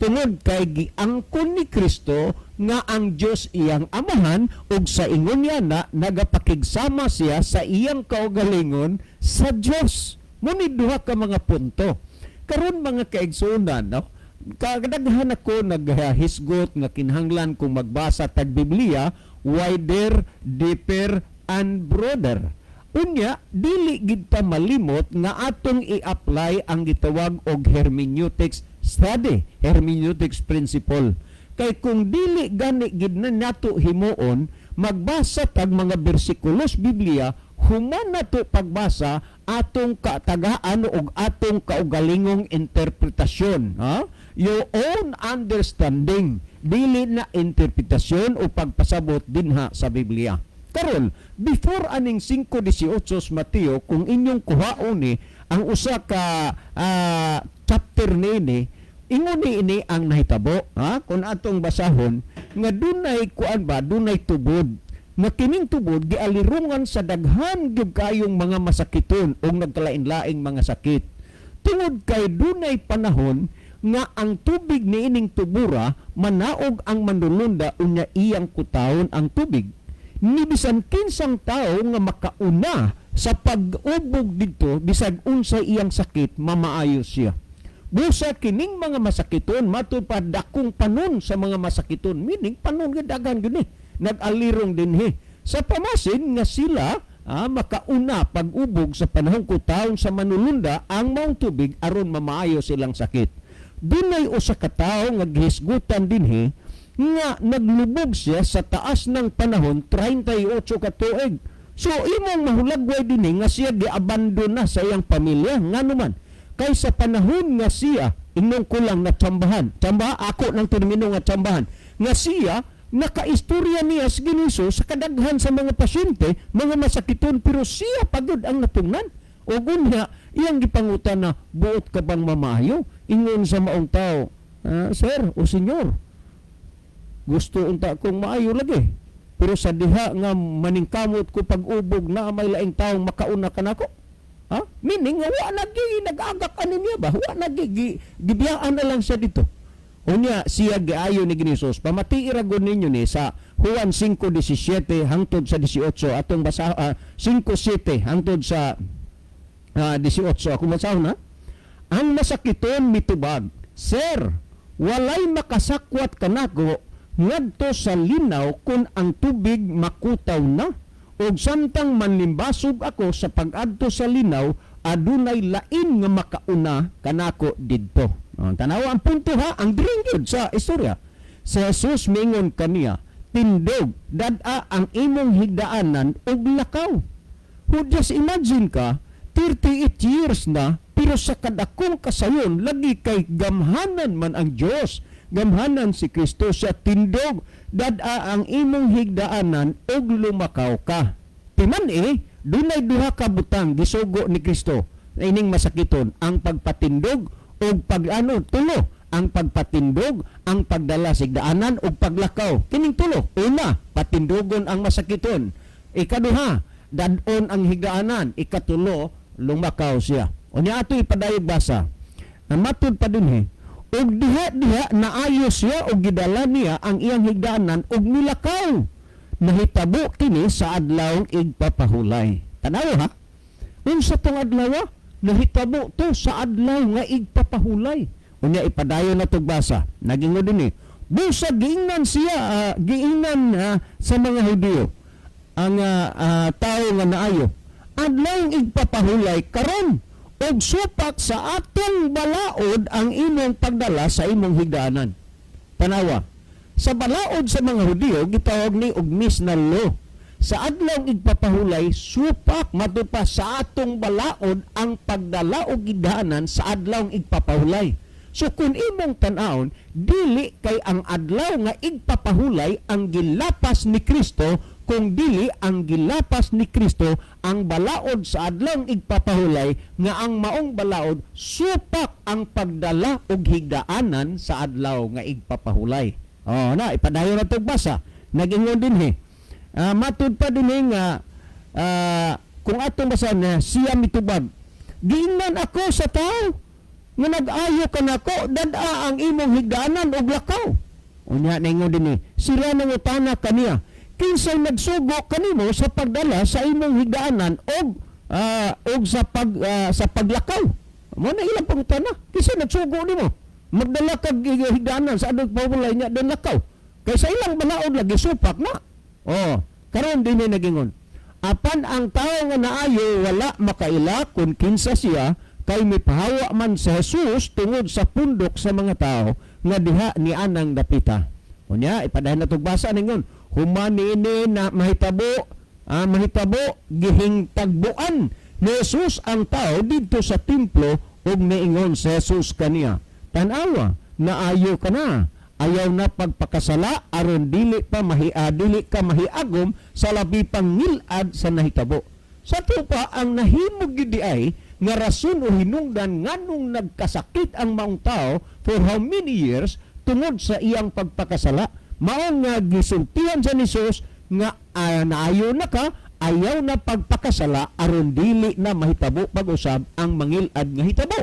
tungod kay giangkon ni Kristo nga ang Dios iyang amahan ug sa ingon niya na nagapakigsama siya sa iyang kaugalingon sa Dios. Muni duha ka mga punto. Karon mga kaigsuonan, no? Kadaghan ako naghisgot nga kinahanglan kung magbasa tag Biblia wider, deeper and broader. Unya dili gid ta malimot nga atong i-apply ang gitawag og hermeneutics study, hermeneutics principle. Kay kung dili gani gid na nato himuon, magbasa tag mga bersikulos Biblia, human nato pagbasa atong katagaan og atong kaugalingong interpretasyon, ha? Your own understanding, dili na interpretasyon o pagpasabot dinha sa Biblia. Karon, before aning 5:18 Mateo, kung inyong kuhaon ni ang usa ka chapter niini, ingon ni ini ang nahitabo, ha? Kung atong basahon nga dunay kuan ba, dunay tubod. Nga kining tubod gialirungan sa daghan gyud kayong mga masakiton o nagkalain-laing mga sakit. Tungod kay dunay panahon nga ang tubig niining tubura manaog ang manulunda, unya iyang kutawon ang tubig. Ni bisan kinsang tao nga makauna sa pag-ubog didto, bisag unsay iyang sakit, mamaayo siya. Busa kining mga masakiton, matud pa dakong panon sa mga masakiton, meaning panon nga daghan gyud ni nag-alirong dinhi sa pamasin nga sila makauna pag-ubog sa panahon kutawon sa manulunda ang maong tubig aron mamaayo silang sakit. Dunay usa ka tawo nga gihisgutan dinhi nga naglubog siya sa taas ng panahon 38 ka tuig. So imong mahulagway dinhi nga siya giabandon na sa iyang pamilya, ngano man kay sa panahon nga siya inong kulang na tsambahan, tsamba ako ng termino nga tsambahan, nga siya nakaistorya niya sa Giniso sa kadaghan sa mga pasyente, mga masakiton, pero siya pagod ang natungnan. O gunya iyang gipangutan na, "Buot ka bang mamayo?" Ingon sa maong tao, "Sir o senyor, gusto unta kong maayo lagi, pero sa diha nga maningkamot ko pag-ubog na may laing taong makauna kanako." Ha, meaning nga wa nagi nag-agak ani niya ba, wa nagi gibiyaan na lang siya dito. Unya siya giayo ni Ginisos. Pamatii ra gud ninyo ni sa Juan 5:17 hangtod sa 18. Atong basa 5:7 hangtod sa 18. Ako basahon na. Ang masakiton mitubag, "Sir, walay makasakwat kanako ngadto sa linaw kung ang tubig makutaw na. Ug samtang manlimbasog ako sa pag-adto sa linaw, adunay lain nga makauna kanako didto." Oh, tanawa ang punto ha, ang dring gyud sa istorya. Si Jesus mingon kaniya, "Tindog, dad-a ang imong higdaanan ug lakaw." Who just imagine ka, 38 years na, pero sa kadakong kasayon, lagi kay gamhanan man ang Diyos. Gamhanan si Kristo sa tindog, dad-a ang imong higdaanan ug lumakaw ka. Timan eh, dunay duha ka butang gisugo ni Kristo ining masakiton, ang pagpatindog ug pag ano, tulo, ang pagpatindog, ang pagdala sa higdaanan ug paglakaw. Kining tulo. Una, patindugon ang masakiton. Ikaduha, dad-on ang higdaanan. Ikatulo, lumakaw siya. Unya ato ipadayog basa. Ang matud pa dinhi, ug diha-diha naayo siya ug gidala niya ang iyang higdaanan ug nilakaw. Nahitabo kini sa adlaw igpapahulay. Tanaw ha. Unsa tong adlaw? Nahitabo to sa adlaw nga igpapahulay. Unya ipadayon na tog basa. Nagingon dinhi. Busa giingnan siya, giingnan sa mga Hudiyo ang tao nga naayo. "Adlaw igpapahulay karon ug supak sa atong balaod ang imong pagdala sa imong higdaanan." Tanawa. Sa balaod sa mga Hudiyo gitawag ni og Mishnah law. Sa adlaw igpapahulay, supak matud pa sa atong balaod ang pagdala og higdaanan sa adlaw igpapahulay. So kung imong tan-awon, dili kay ang adlaw nga igpapahulay ang gilapas ni Kristo, kung dili ang gilapas ni Kristo ang balaod sa adlaw igpapahulay, nga ang maong balaod supak ang pagdala og higdaanan sa adlaw nga igpapahulay. Oh, na ipadayon na tog basa. Nagingon dinhi. Matud pa dinhi nga kung atong basahan na siya mitubag, "Giingnan ako sa tao nga nag-ayo kanako, dad-a ang imong higdaanan og lakaw." Unya naingon dinhi, sila nangutana kaniya, "Kinsay nagsugo kanimo sa pagdala sa imong higdaanan og sa paglakaw?" Mo na ilang pangutana, "Kinsay nagsugo nimo magdala kag higdaanan sa adlaw pahulay nya den lakaw?" Kay sa ilang balaod lagi supak na. Oh, karon dinhi nagingon. Apan ang tao nga naayo wala makaila kung kinsa siya, kay mipahawa man sa Jesus tungod sa pundok sa mga tao nga diha ni anang dapita. Unya ipadayon na tog basa ningon, human niini na mahitabo, gihingtagbuan ni Jesus ang tao didto sa templo ug niingon sa Jesus kaniya, "Tan-awa, naayo ka na. Ayaw na pagpakasala aron dili ka mahiagom sa labi pang ngilad sa nahitabo." Sa pa ang nahimo gyud di ay nga rason o hinungdan nganong nagkasakit ang maong tao for how many years tungod sa iyang pagpakasala. Mao nga gisultihan sa ni Jesus, nga naayo na ka, ayaw na pagpakasala aron dili na mahitabo pag-usab ang mangilad nga hitabo.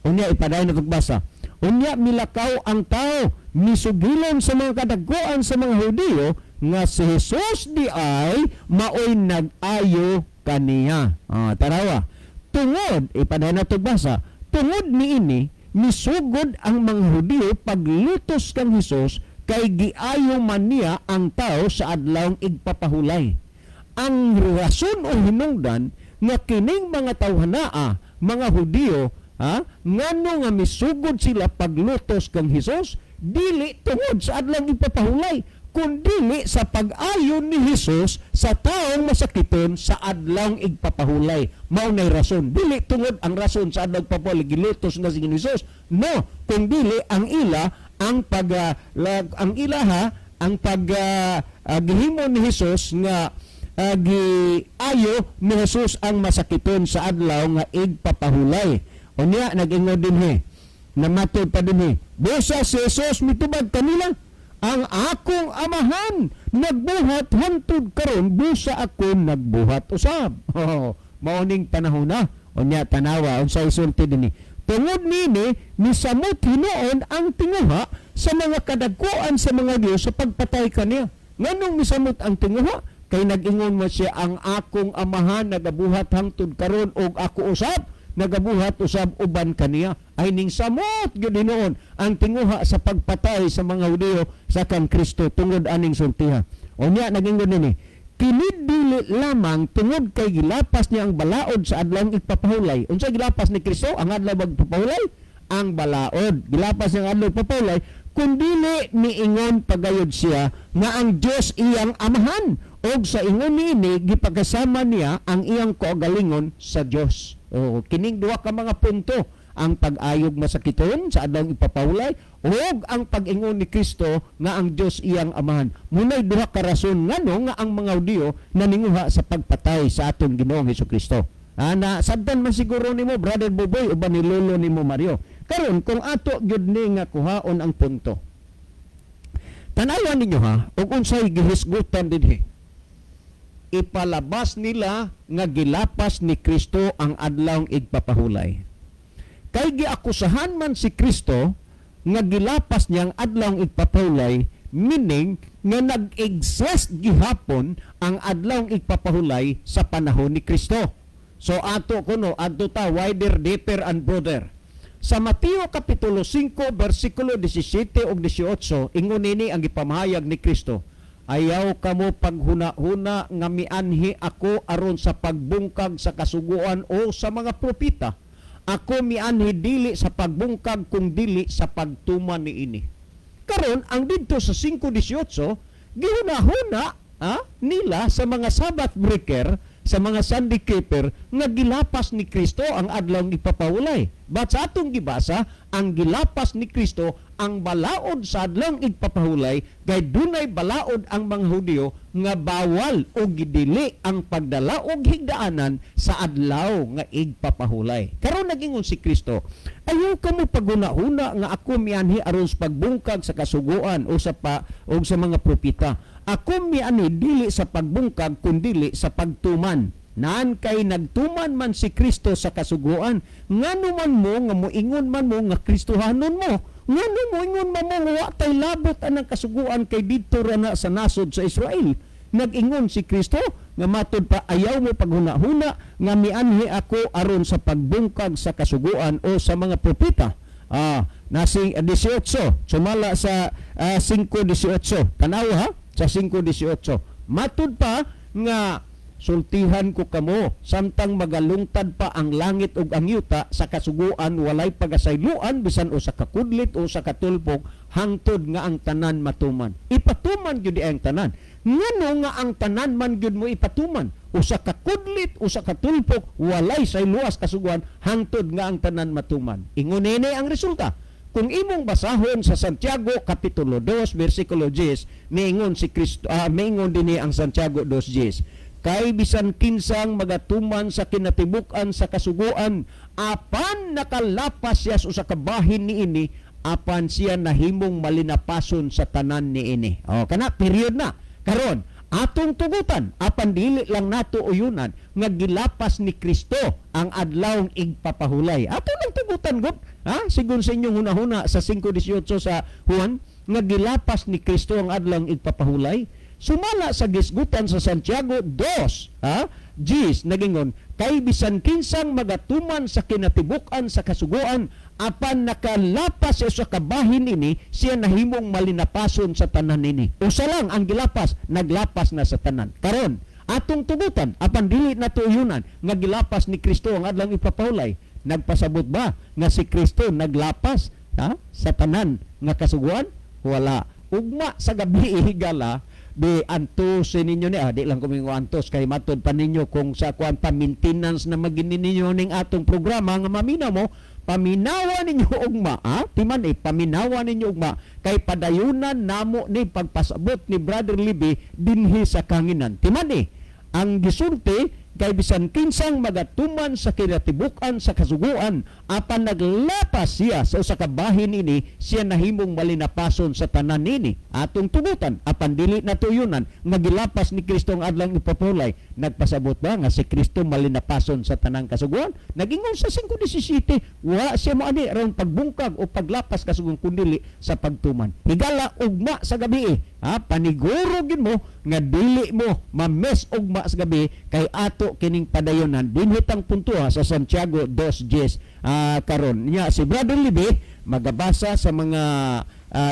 Unya, ipadayon na basa. Unya milakaw ang tao, misugilon sa mga kadaguan sa mga Hudiyo nga si Jesus di ay maoy nag-ayo kaniya. Tarawa. Tungod, ipadayon na basa, tungod niini misugod ang mga Hudiyo paglutos kang Hesus kay giayo man niya ang tao sa adlawng igpapahulay. Ang rason o hinungdan nga kining mga tawhanaa, mga Hudiyo, ha, ngano nga misugod sila paglutos kang Hesus, dili tungod sa adlawng igpapahulay, kundili sa pag-ayo ni Hesus sa taong masakiton sa adlawng igpapahulay. Mao nay rason. Dili tungod ang rason sa adlawng pagpapahulay gilutos na si Hesus. No, kundili ang ila ang pag ang ilaha ang pag gihimo ni Hesus nga giayo ni Hesus ang masakiton sa adlaw nga igpapahulay. Unya nag-ingon dinhi, namatod pa dinhi, busa si Hesus mitubag kanila, "Ang akong Amahan nagbuhat hantud karon, busa ako nagbuhat usab." Oh, mao ning panahon na. Unya tanawa unsay isulti dinhi. Tungod nini misamot hinuon ang tinguha sa mga kadagkuan sa mga Diyos sa pagpatay kaniya. Nganong misamot ang tinguha? Kay nag-ingon man siya, "Ang akong Amahan nagabuhat hangtod karon ug ako usab nagabuhat usab uban kaniya." Ay ning samot gyud hinuon ang tinguha sa pagpatay sa mga Hudiyo sa kang Kristo tungod aning sultiha. Unya nagingon nini, kini dili lamang tungod kay gilapas niya ang balaod sa adlawng igpapahulay. Unsa gilapas ni Kristo ang adlaw magpapahulay? Ang balaod. Gilapas niya ang adlaw pagpapahulay, kundili miingon pagayod siya nga ang Dios iyang Amahan og sa ingon niini gipakasama niya ang iyang kaugalingon sa Dios. O kining duha ka mga punto, ang pag-ayog masakiton sa adlawng ipapahulay ug ang pag-ingon ni Kristo nga ang Dios iyang Amahan. Munay duha ka rason ngano nga ang mga Hudiyo naninguha sa pagpatay sa atong Ginoong Hesukristo. Na sabtan man siguro nimo, Brother Buboy, uban ni lolo nimo Mario. Karon kung ato gyud ni nga kuhaon ang punto. Tanawan ninyo ha, ug unsay gihisgutan dinhi. Ipalabas nila nga gilapas ni Kristo ang adlawng igpapahulay. Kay giakusahan man si Kristo nga gilapas niya ang adlawng igpapahulay, meaning nga nag-exist gihapon ang adlawng igpapahulay sa panahon ni Kristo. So ato kuno, adto ta wider, deeper and broader. Sa Mateo kapitulo 5 bersikulo 17 ug 18, ingon nini ang gipamahayag ni Kristo: "Ayaw kamo paghuna-huna nga mianhi ako aron sa pagbungkag sa kasuguan o sa mga propeta. Ako mianhi dili sa pagbungkag kung dili sa pagtuman niini." Karon ang didto sa 5:18, gihuna-huna nila sa mga Sabbath breaker, sa mga Sunday keeper, nga gilapas ni Kristo ang adlawng ipapahulay. But sa atong gibasa, ang gilapas ni Kristo ang balaod sa adlawng igpapahulay kay dunay balaod ang mga Hudiyo nga bawal o gidili ang pagdala og higdaanan sa adlaw nga igpapahulay. Karon nagingon si Kristo, "Ayaw kamo paghuna-huna nga ako mianhi aron sa pagbungkag sa kasuguan o sa pa o sa mga propeta. Ako mianhi dili sa pagbungkag kundili sa pagtuman." Naan kay nagtuman man si Kristo sa kasuguan, ngano man mo nga moingon man mo nga Kristohanon mo? Ngano moingon man mo nga wa tay labot anang kasuguan kay didto ra na sa nasod sa Israel? Nag-ingon si Kristo nga matud pa, "Ayaw mo paghuna-huna nga mianhi ako aron sa pagbungkag sa kasuguan o sa mga propeta." Nasi 18, sumala sa 5:18. Tanaw ha, sa 5:18. Matud pa nga, "Sultihan ko kamo, samtang magalungtad pa ang langit ug ang yuta, sa kasuguan walay pagasayloan bisan usa ka kudlit o sa katulpok hangtod nga ang tanan matuman." Ipatuman gyud ang tanan. Ngano nga ang tanan man gyud mo ipatuman? Usa ka kudlit, usa ka tulpok, walay sayloas kasuguan hangtod nga ang tanan matuman. Ingon nini ang resulta. Kung imong basahon sa Santiago kapitulo 2 bersikulo 10, miingon si Kristo, miingon dinhi ang Santiago 2:10, "Kay bisan kinsang magatuman sa kinatibuk-an sa kasuguan, apan nakalapas siya sa usa ka bahin niini, apan siya nahimong malinapason sa tanan niini." O kana period na. Karon, Atong tugutan, apan dili lang nato uyunan nga gilapas ni Kristo ang adlawng igpapahulay. Ato lang tugutan gud, ha? Sigon sa inyong hunahuna sa 5:18 sa Juan nga gilapas ni Kristo ang adlawng igpapahulay. Sumala sa gisgutan sa Santiago 2, ha? 10 nagingon, kay bisan kinsang magatuman sa kinatibuk-an sa kasuguan apan nakalapas siya sa kabahin ini, siya nahimong malinapason sa tanan ini. Usa lang ang gilapas, naglapas na sa tanan. Karon, atong tugutan apan dili nato uyunan nga gilapas ni Kristo ang adlawng ipapahulay. Nagpasabot ba nga si Kristo naglapas, ha, sa tanan nga kasuguan? Wala. Ugma sa gabi, higala, di antusin ninyo ni, di lang kumingo antos kay matod pa ninyo kung sa kuan pa maintenance na magini ninyo ning atong programa nga maminaw mo. Paminawa ninyo ugma, ha? Timan eh, paminawa ninyo ugma kay padayunan namo ni pagpasabot ni Brother Libby dinhi sa kanginan. Timan eh, ang gisulti kay bisan kinsang magatuman sa kinatibuk-an sa kasuguan apan naglapas siya sa usa ka bahin ini, siya nahimong malinapason sa tanan nini. Atong tugutan apan dili natuyunan nga gilapas ni Kristo ang adlawng ipapulay. Nagpasabot ba nga si Kristo malinapason sa tanang kasuguan? Nagingon sa 5:17, wa siya moani aron pagbungkag o paglapas kasuguan kundili sa pagtuman. Higala, ugma sa gabi eh. Ha, paniguro gid mo nga dili mo ma-miss ugma sa gabi kay ato kining padayonan dinhitang puntuha sa Santiago 2:10 karon. Nya si Brother Libby magabasa sa mga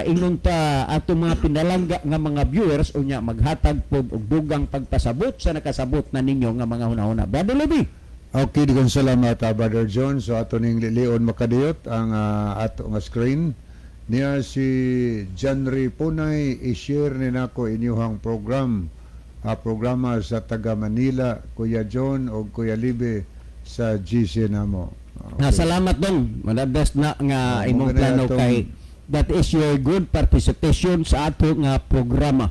inunta atong mga pinalangga nga mga viewers, unya maghatag pod og dugang pagpasabot sa nakasabot na ninyo nga mga hunahuna. Brother Libby. Okay, daghang salamat, Brother John. So ato ning lilion makadiyot ang ato nga screen. Niya si Janry Punay, i-share ni nako inyuhang programa sa taga Manila, Kuya John o Kuya Libe sa GC namo. Okay. Salamat dong. Mga best na nga imong plano kay that is your good participation sa ato nga programa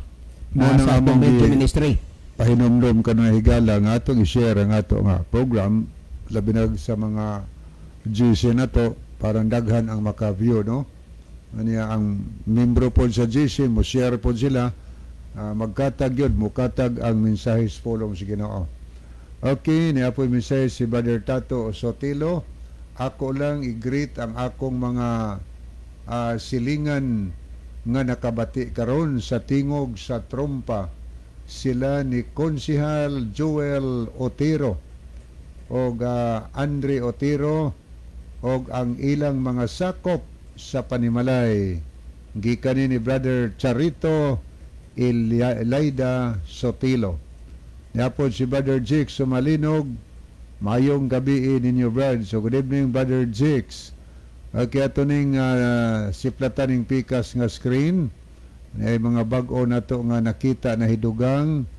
sa atong ministry. Pahinomdom ka na, higala, nga atong i-share ang ato nga program labi na sa mga GC na to parang daghan ang maka-view, no? Aniya ang membro po sa GC mo share po sila, magkatag yun, mukatag ang mensahe sa pulong sa Ginoo. Okay, niya po mensahe si Brother Tato Sotilo. Ako lang i-greet ang akong mga silingan nga nakabati karon sa tingog sa trompa, sila ni Konsihal Joel Otero og Andre Otero og ang ilang mga sakop sa panimalay, gikan ni Brother Charito Elaida Sotilo. Niapod si Brother Jix Sumalinog, mayong gabi ninyo, Brad. So good evening, Brother Jix. Okay, ato ning siplatan ning pikas nga screen ay mga bag-o nato nga nakita na hidugang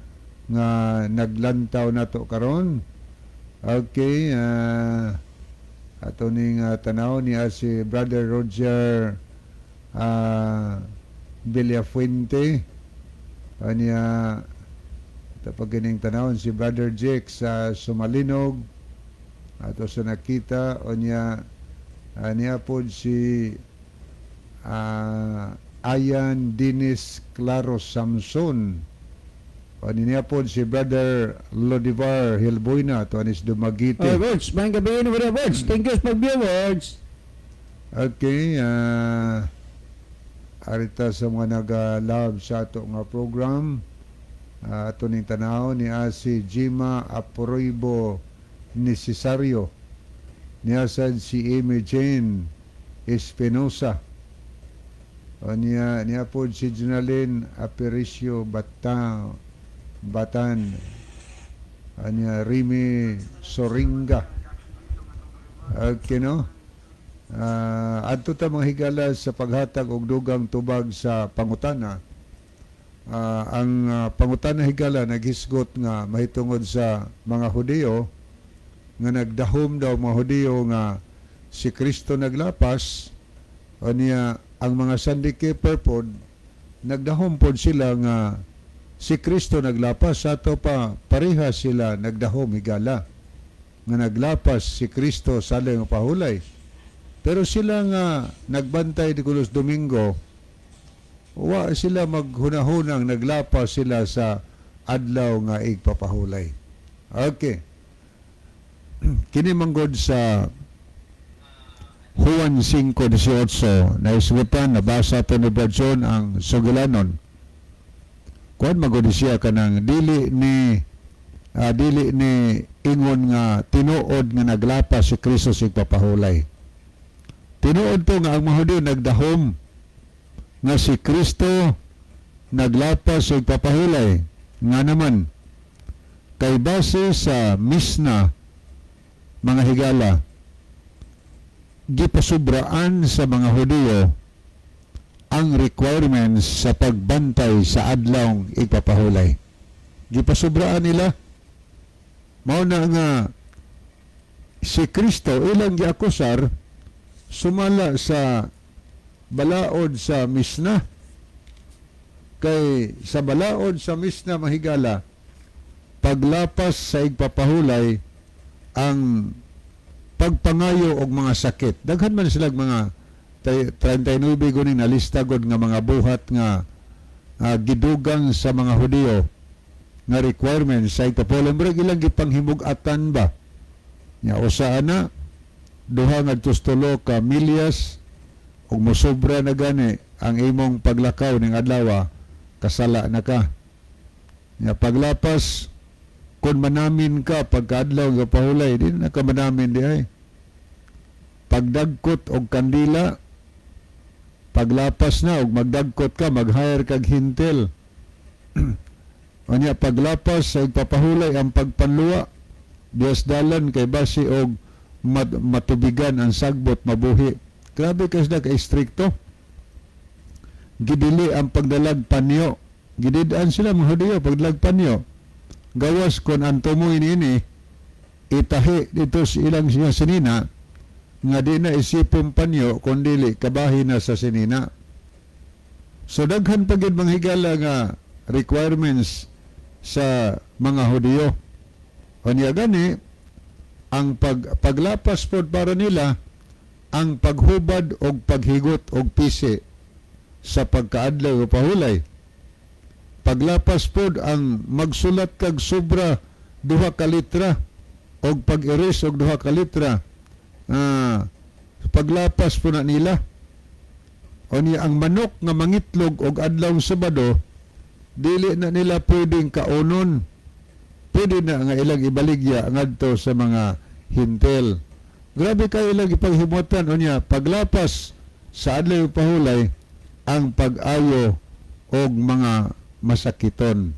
nga naglantaw nato karon. Okay, ato ning tanaw niya si Brother Roger Villafuente. Anya tapag kining tanawon si Brother Jake sa Sumalinog ato sa nakita. Onya niya pod si Ayan Dinis Claro Samson. O niya pod si Brother Lodivar Hilboyna to anis Dumaguete. Oh, words, may gabi ni Brother Words. Thank you sa pag words. Okay, arita sa mga naga-love sa ato nga program. Ato ning tanaw ni si Jima Aporoibo Necesario. Niya sad si Amy Jane Espinosa. O niya, niya po si Junalyn Aparicio Bata, Batan. Anya Rimi Soringa. Okay, no? Adto ta, mga higala, sa paghatag og dugang tubag sa pangutana. Ang pangutana, higala, naghisgot nga mahitungod sa mga Hudiyo nga nagdahom daw mga Hudiyo nga si Kristo naglapas, o niya ang mga Sunday keeper pod nagdahom pod sila nga si Kristo naglapas. Sa ato pa pareha sila nagdahom, higala, nga naglapas si Kristo sa nga pahulay, pero sila nga nagbantay di kulos Domingo, wa sila maghunahunang naglapas sila sa Adlaw nga Igpapahulay. Okay. Kini manggod sa Juan 5:18, naisgutan, nabasa to ni Brad John ang sugilanon. Kuan magod siya kanang dili ni ingon nga tinuod nga naglapas si Kristo sa igpapahulay. Tinuod to nga ang mga Hudiyo nagdahom nga si Kristo naglapas sa igpapahulay. Nga naman kay base sa Misna, mga higala, gipasubraan sa mga Hudiyo ang requirements sa pagbantay sa Adlawng Igpapahulay. Gipasubraan nila. Mao na nga si Kristo ilang giakusar sumala sa balaod sa Misna. Kay sa balaod sa Misna, mahigala, paglapas sa igpapahulay ang pagpangayo og mga sakit. Daghan man sila mga 39 guning nalista gud nga mga buhat nga gidugang sa mga Hudiyo nga requirements sa igpapahulay. Murag ilang gipanghimug-atan ba? Nya usa ana, 2 ngadto 3 ka milyas, ug mosobra na gani ang imong paglakaw ning adlaw, kasala na ka. Nya paglapas kung manamin ka pagkaadlaw nga pahulay, di na ka manamin di ay. Pagdagkot og kandila, paglapas na og magdagkot ka, mag-hire kag hintel. Unya paglapas sa igpapahulay ang pagpanluwa dias dalan kay basi og matubigan ang sagbot, mabuhi. Grabe kay sila ka istrikto. Gidili ang pagdalag panyo. Gididaan sila mga Hudiyo pagdalag panyo. Gawas kon ang tumoy niini itahi dito sa ilang siya sinina nga di na isipong panyo kon dili kabahin na sa sinina. So daghan pa gyud, mga higala, nga requirements sa mga Hudiyo. Unya gani ang paglapas pod para nila ang paghubad og paghigot og pisi sa pagkaadlaw o pahulay. Paglapas pod ang magsulat kag sobra 2 ka litra og pag-erase og 2 ka litra. Paglapas po na nila. Unya ang manok nga mangitlog og Adlaw Sabado, dili na nila pwedeng kaunon. Pwede na nga ilang ibaligya ngadto sa mga hintel. Grabe kayo ilang ipaghimutan. Unya paglapas sa Adlaw Pahulay ang pag-ayo og mga masakiton.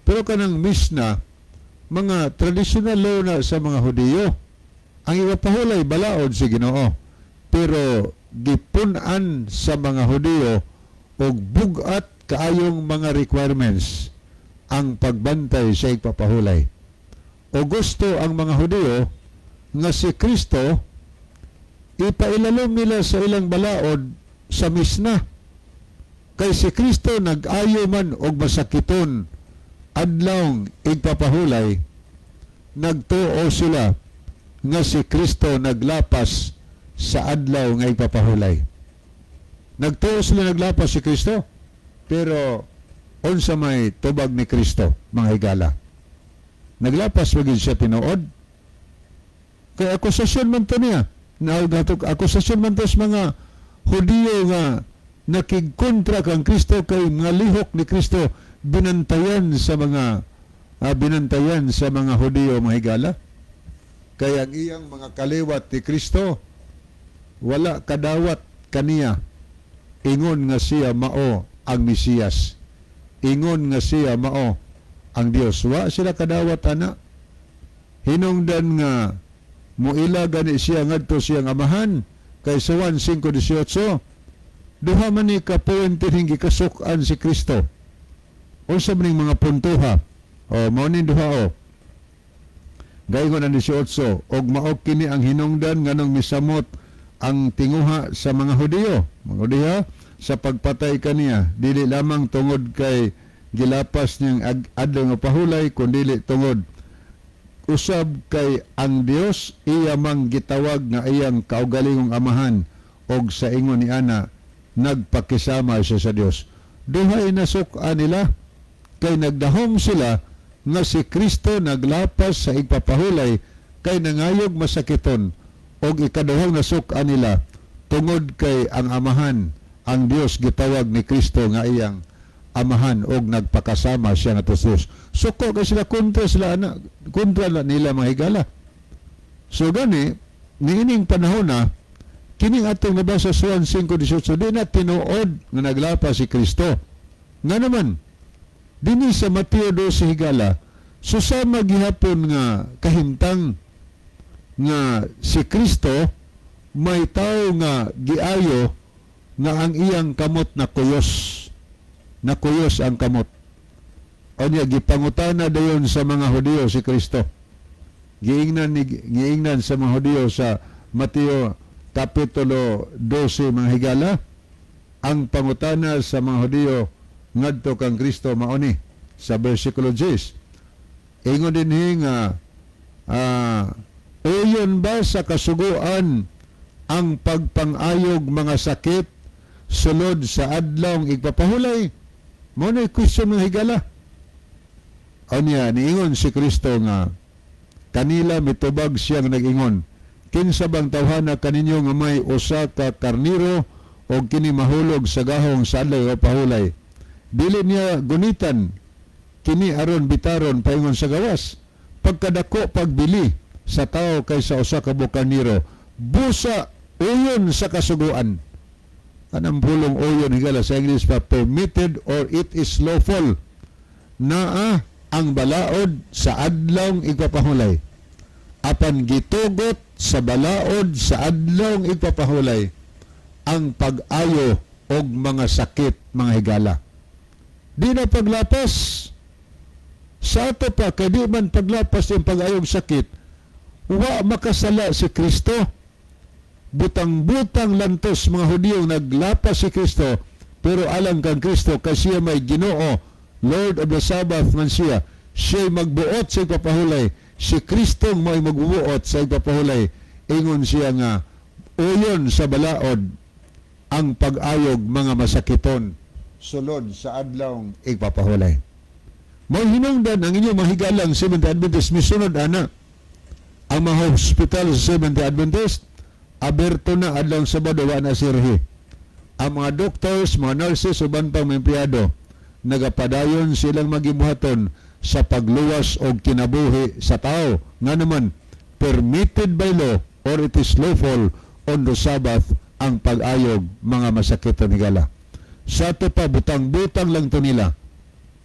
Pero kanang Misna, mga traditional law na sa mga Hudiyo. Ang ipahulay balaod si Ginoo. Pero gipun-an sa mga Hudiyo og bugat kaayong mga requirements ang pagbantay sa igpapahulay. O gusto ang mga Hudiyo nga si Kristo ipailalom nila sa ilang balaod sa Misna. Kay si Kristo nag-ayo man og masakiton Adlawng Igpapahulay, nagtuo sila nga si Kristo naglapas sa Adlaw nga Igpapahulay. Nagtuo sila naglapas si Kristo, pero unsa may tubag ni Kristo, mga higala? Naglapas ba gid siya tinuod? Kay akusasyon man to niya. Naog akusasyon man to sa mga Hudiyo nga nakigkontra kang Kristo kay mga lihok ni Kristo binantayan sa mga Hudiyo, mga higala. Kaya ang iyang mga kaliwat ni Kristo wala kadawat kaniya ingon nga siya mao ang Mesiyas. Ingon nga siya mao ang Dios. Wa sila kadawat ana. Hinungdan nga muila gani siya ngadto siyang Amahan kay sa 1:5-18, duha man ni ka point ning gikasuk-an si Kristo. Unsa man ning mga puntoha? O mao ni duha o. Gaingon ang 18, og mao kini ang hinungdan nganong misamot ang tinguha sa mga Hudiyo. Mga Hudiyo sa pagpatay kaniya, dili lamang tungod kay gilapas niyang adlaw nga pahulay, kundi tungod usab kay ang Dios iya mang gitawag nga iyang kaugalingong Amahan og sa ingon ni ana nagpakisama siya sa Dios. Duhay nasuk-an nila kay nagdahom sila. Nga si Kristo naglapas sa igpapahulay kay nangayog masakiton, og ikaduhang nasuk-an nila tungod kay ang Amahan, ang Dios, gitawag ni Kristo nga iyang Amahan og nagpakasama siya nga Diyos. Suko kay sila, kontra sila ana, kontra na nila, mga higala. So gani niining panahon na kining atong nabasa sa Juan 5:18, di na tinuod nga naglapas si Kristo. Nga naman dinhi sa Mateo 12, higala, susama gihapon nga kahimtang nga si Kristo may tao nga giayo nga ang iyang kamot na kuyos, nakuyos ang kamot. Unya gipangutana dayon sa mga Hudiyo si Kristo. Giingnan sa mga Hudiyo sa Mateo kapitulo 12, mga higala, ang pangutana sa mga Hudiyo ngadto kang Kristo mao ni sa versikulo 10. Ingon dinhi nga uyon ba sa kasuguan ang pagpang-ayog mga sakit sulod sa adlawng igpapahulay? Mao na question, mga higala. Unya, niingon si Kristo nga kanila, mitubag siyang nag-ingon, "Kinsa bang tawhana kaninyo nga may usa ka karniro o kini mahulog sa gahong sa adlaw pahulay, dili niya gunitan kini aron bitaron paingon sa gawas? Pagkadako pagbili sa tao kaysa usa ka bukarniro. Busa uyon sa kasuguan." Anang pulong uyon, higala, sa English pa, permitted or it is lawful, naa ang balaod sa adlawng igpapahulay. Apan gitugot sa balaod sa adlawng igpapahulay ang pag-ayo og mga sakit, mga higala. Di na paglapas sa ato pa, kay di man paglapas yung pag-ayog sakit, wa makasala si Kristo. Butang-butang lantos mga Hudiyo naglapas si Kristo, pero alang kang Kristo, kay siya may Ginoo, Lord of the Sabbath man siya, siya magbuot sa igpapahulay. Si Kristo may magbuot sa igpapahulay. Ingon siya nga uyon sa balaod ang pag-ayog mga masakiton sulod sa adlawng igpapahulay. May hinungdan ang inyong mahigalang Seventh Adventist misunod ana, ang mga hospital sa Seventh Adventist aberto na adlawng Sabado, wa na sirhi. Ang mga doctors, mga nurses, uban pang mga empleyado, nagapadayon silang magibuhaton sa pagluwas og kinabuhi sa tao. Nga naman, permitted by law or it is lawful on the Sabbath ang pag-ayog mga masakit, higala. Sa ato pa, butang-butang lang to nila.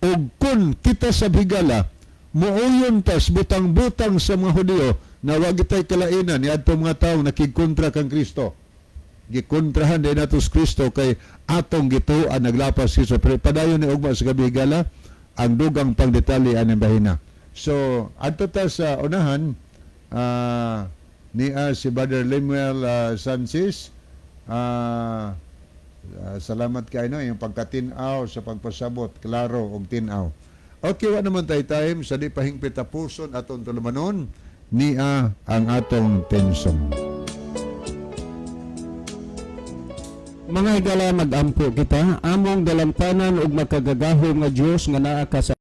Og kung kita sa higala, muuyon tas butang-butang sa mga Hudiyo na wag itay kalainan ni adto mga tao nakigkontra kang Kristo. Gikontrahan din nato si Kristo kay atong gituan naglapas Kristo. Pero padayon ni ugma sa gabi, higala, ang dugang pang detalye anang bahina. So, adto ta sa unahan niya si Brother Lemuel Sanchez. Salamat kay no yung pagkatin-aw sa pagpasabot, klaro og tin-aw. Okay, wa naman tay time sa di pahingpit tapuson atong tulumanon, niya ang atong theme song. Mga higala, magampo kita. Among dalampanan ug makagagahom nga Dios nga naa ka sa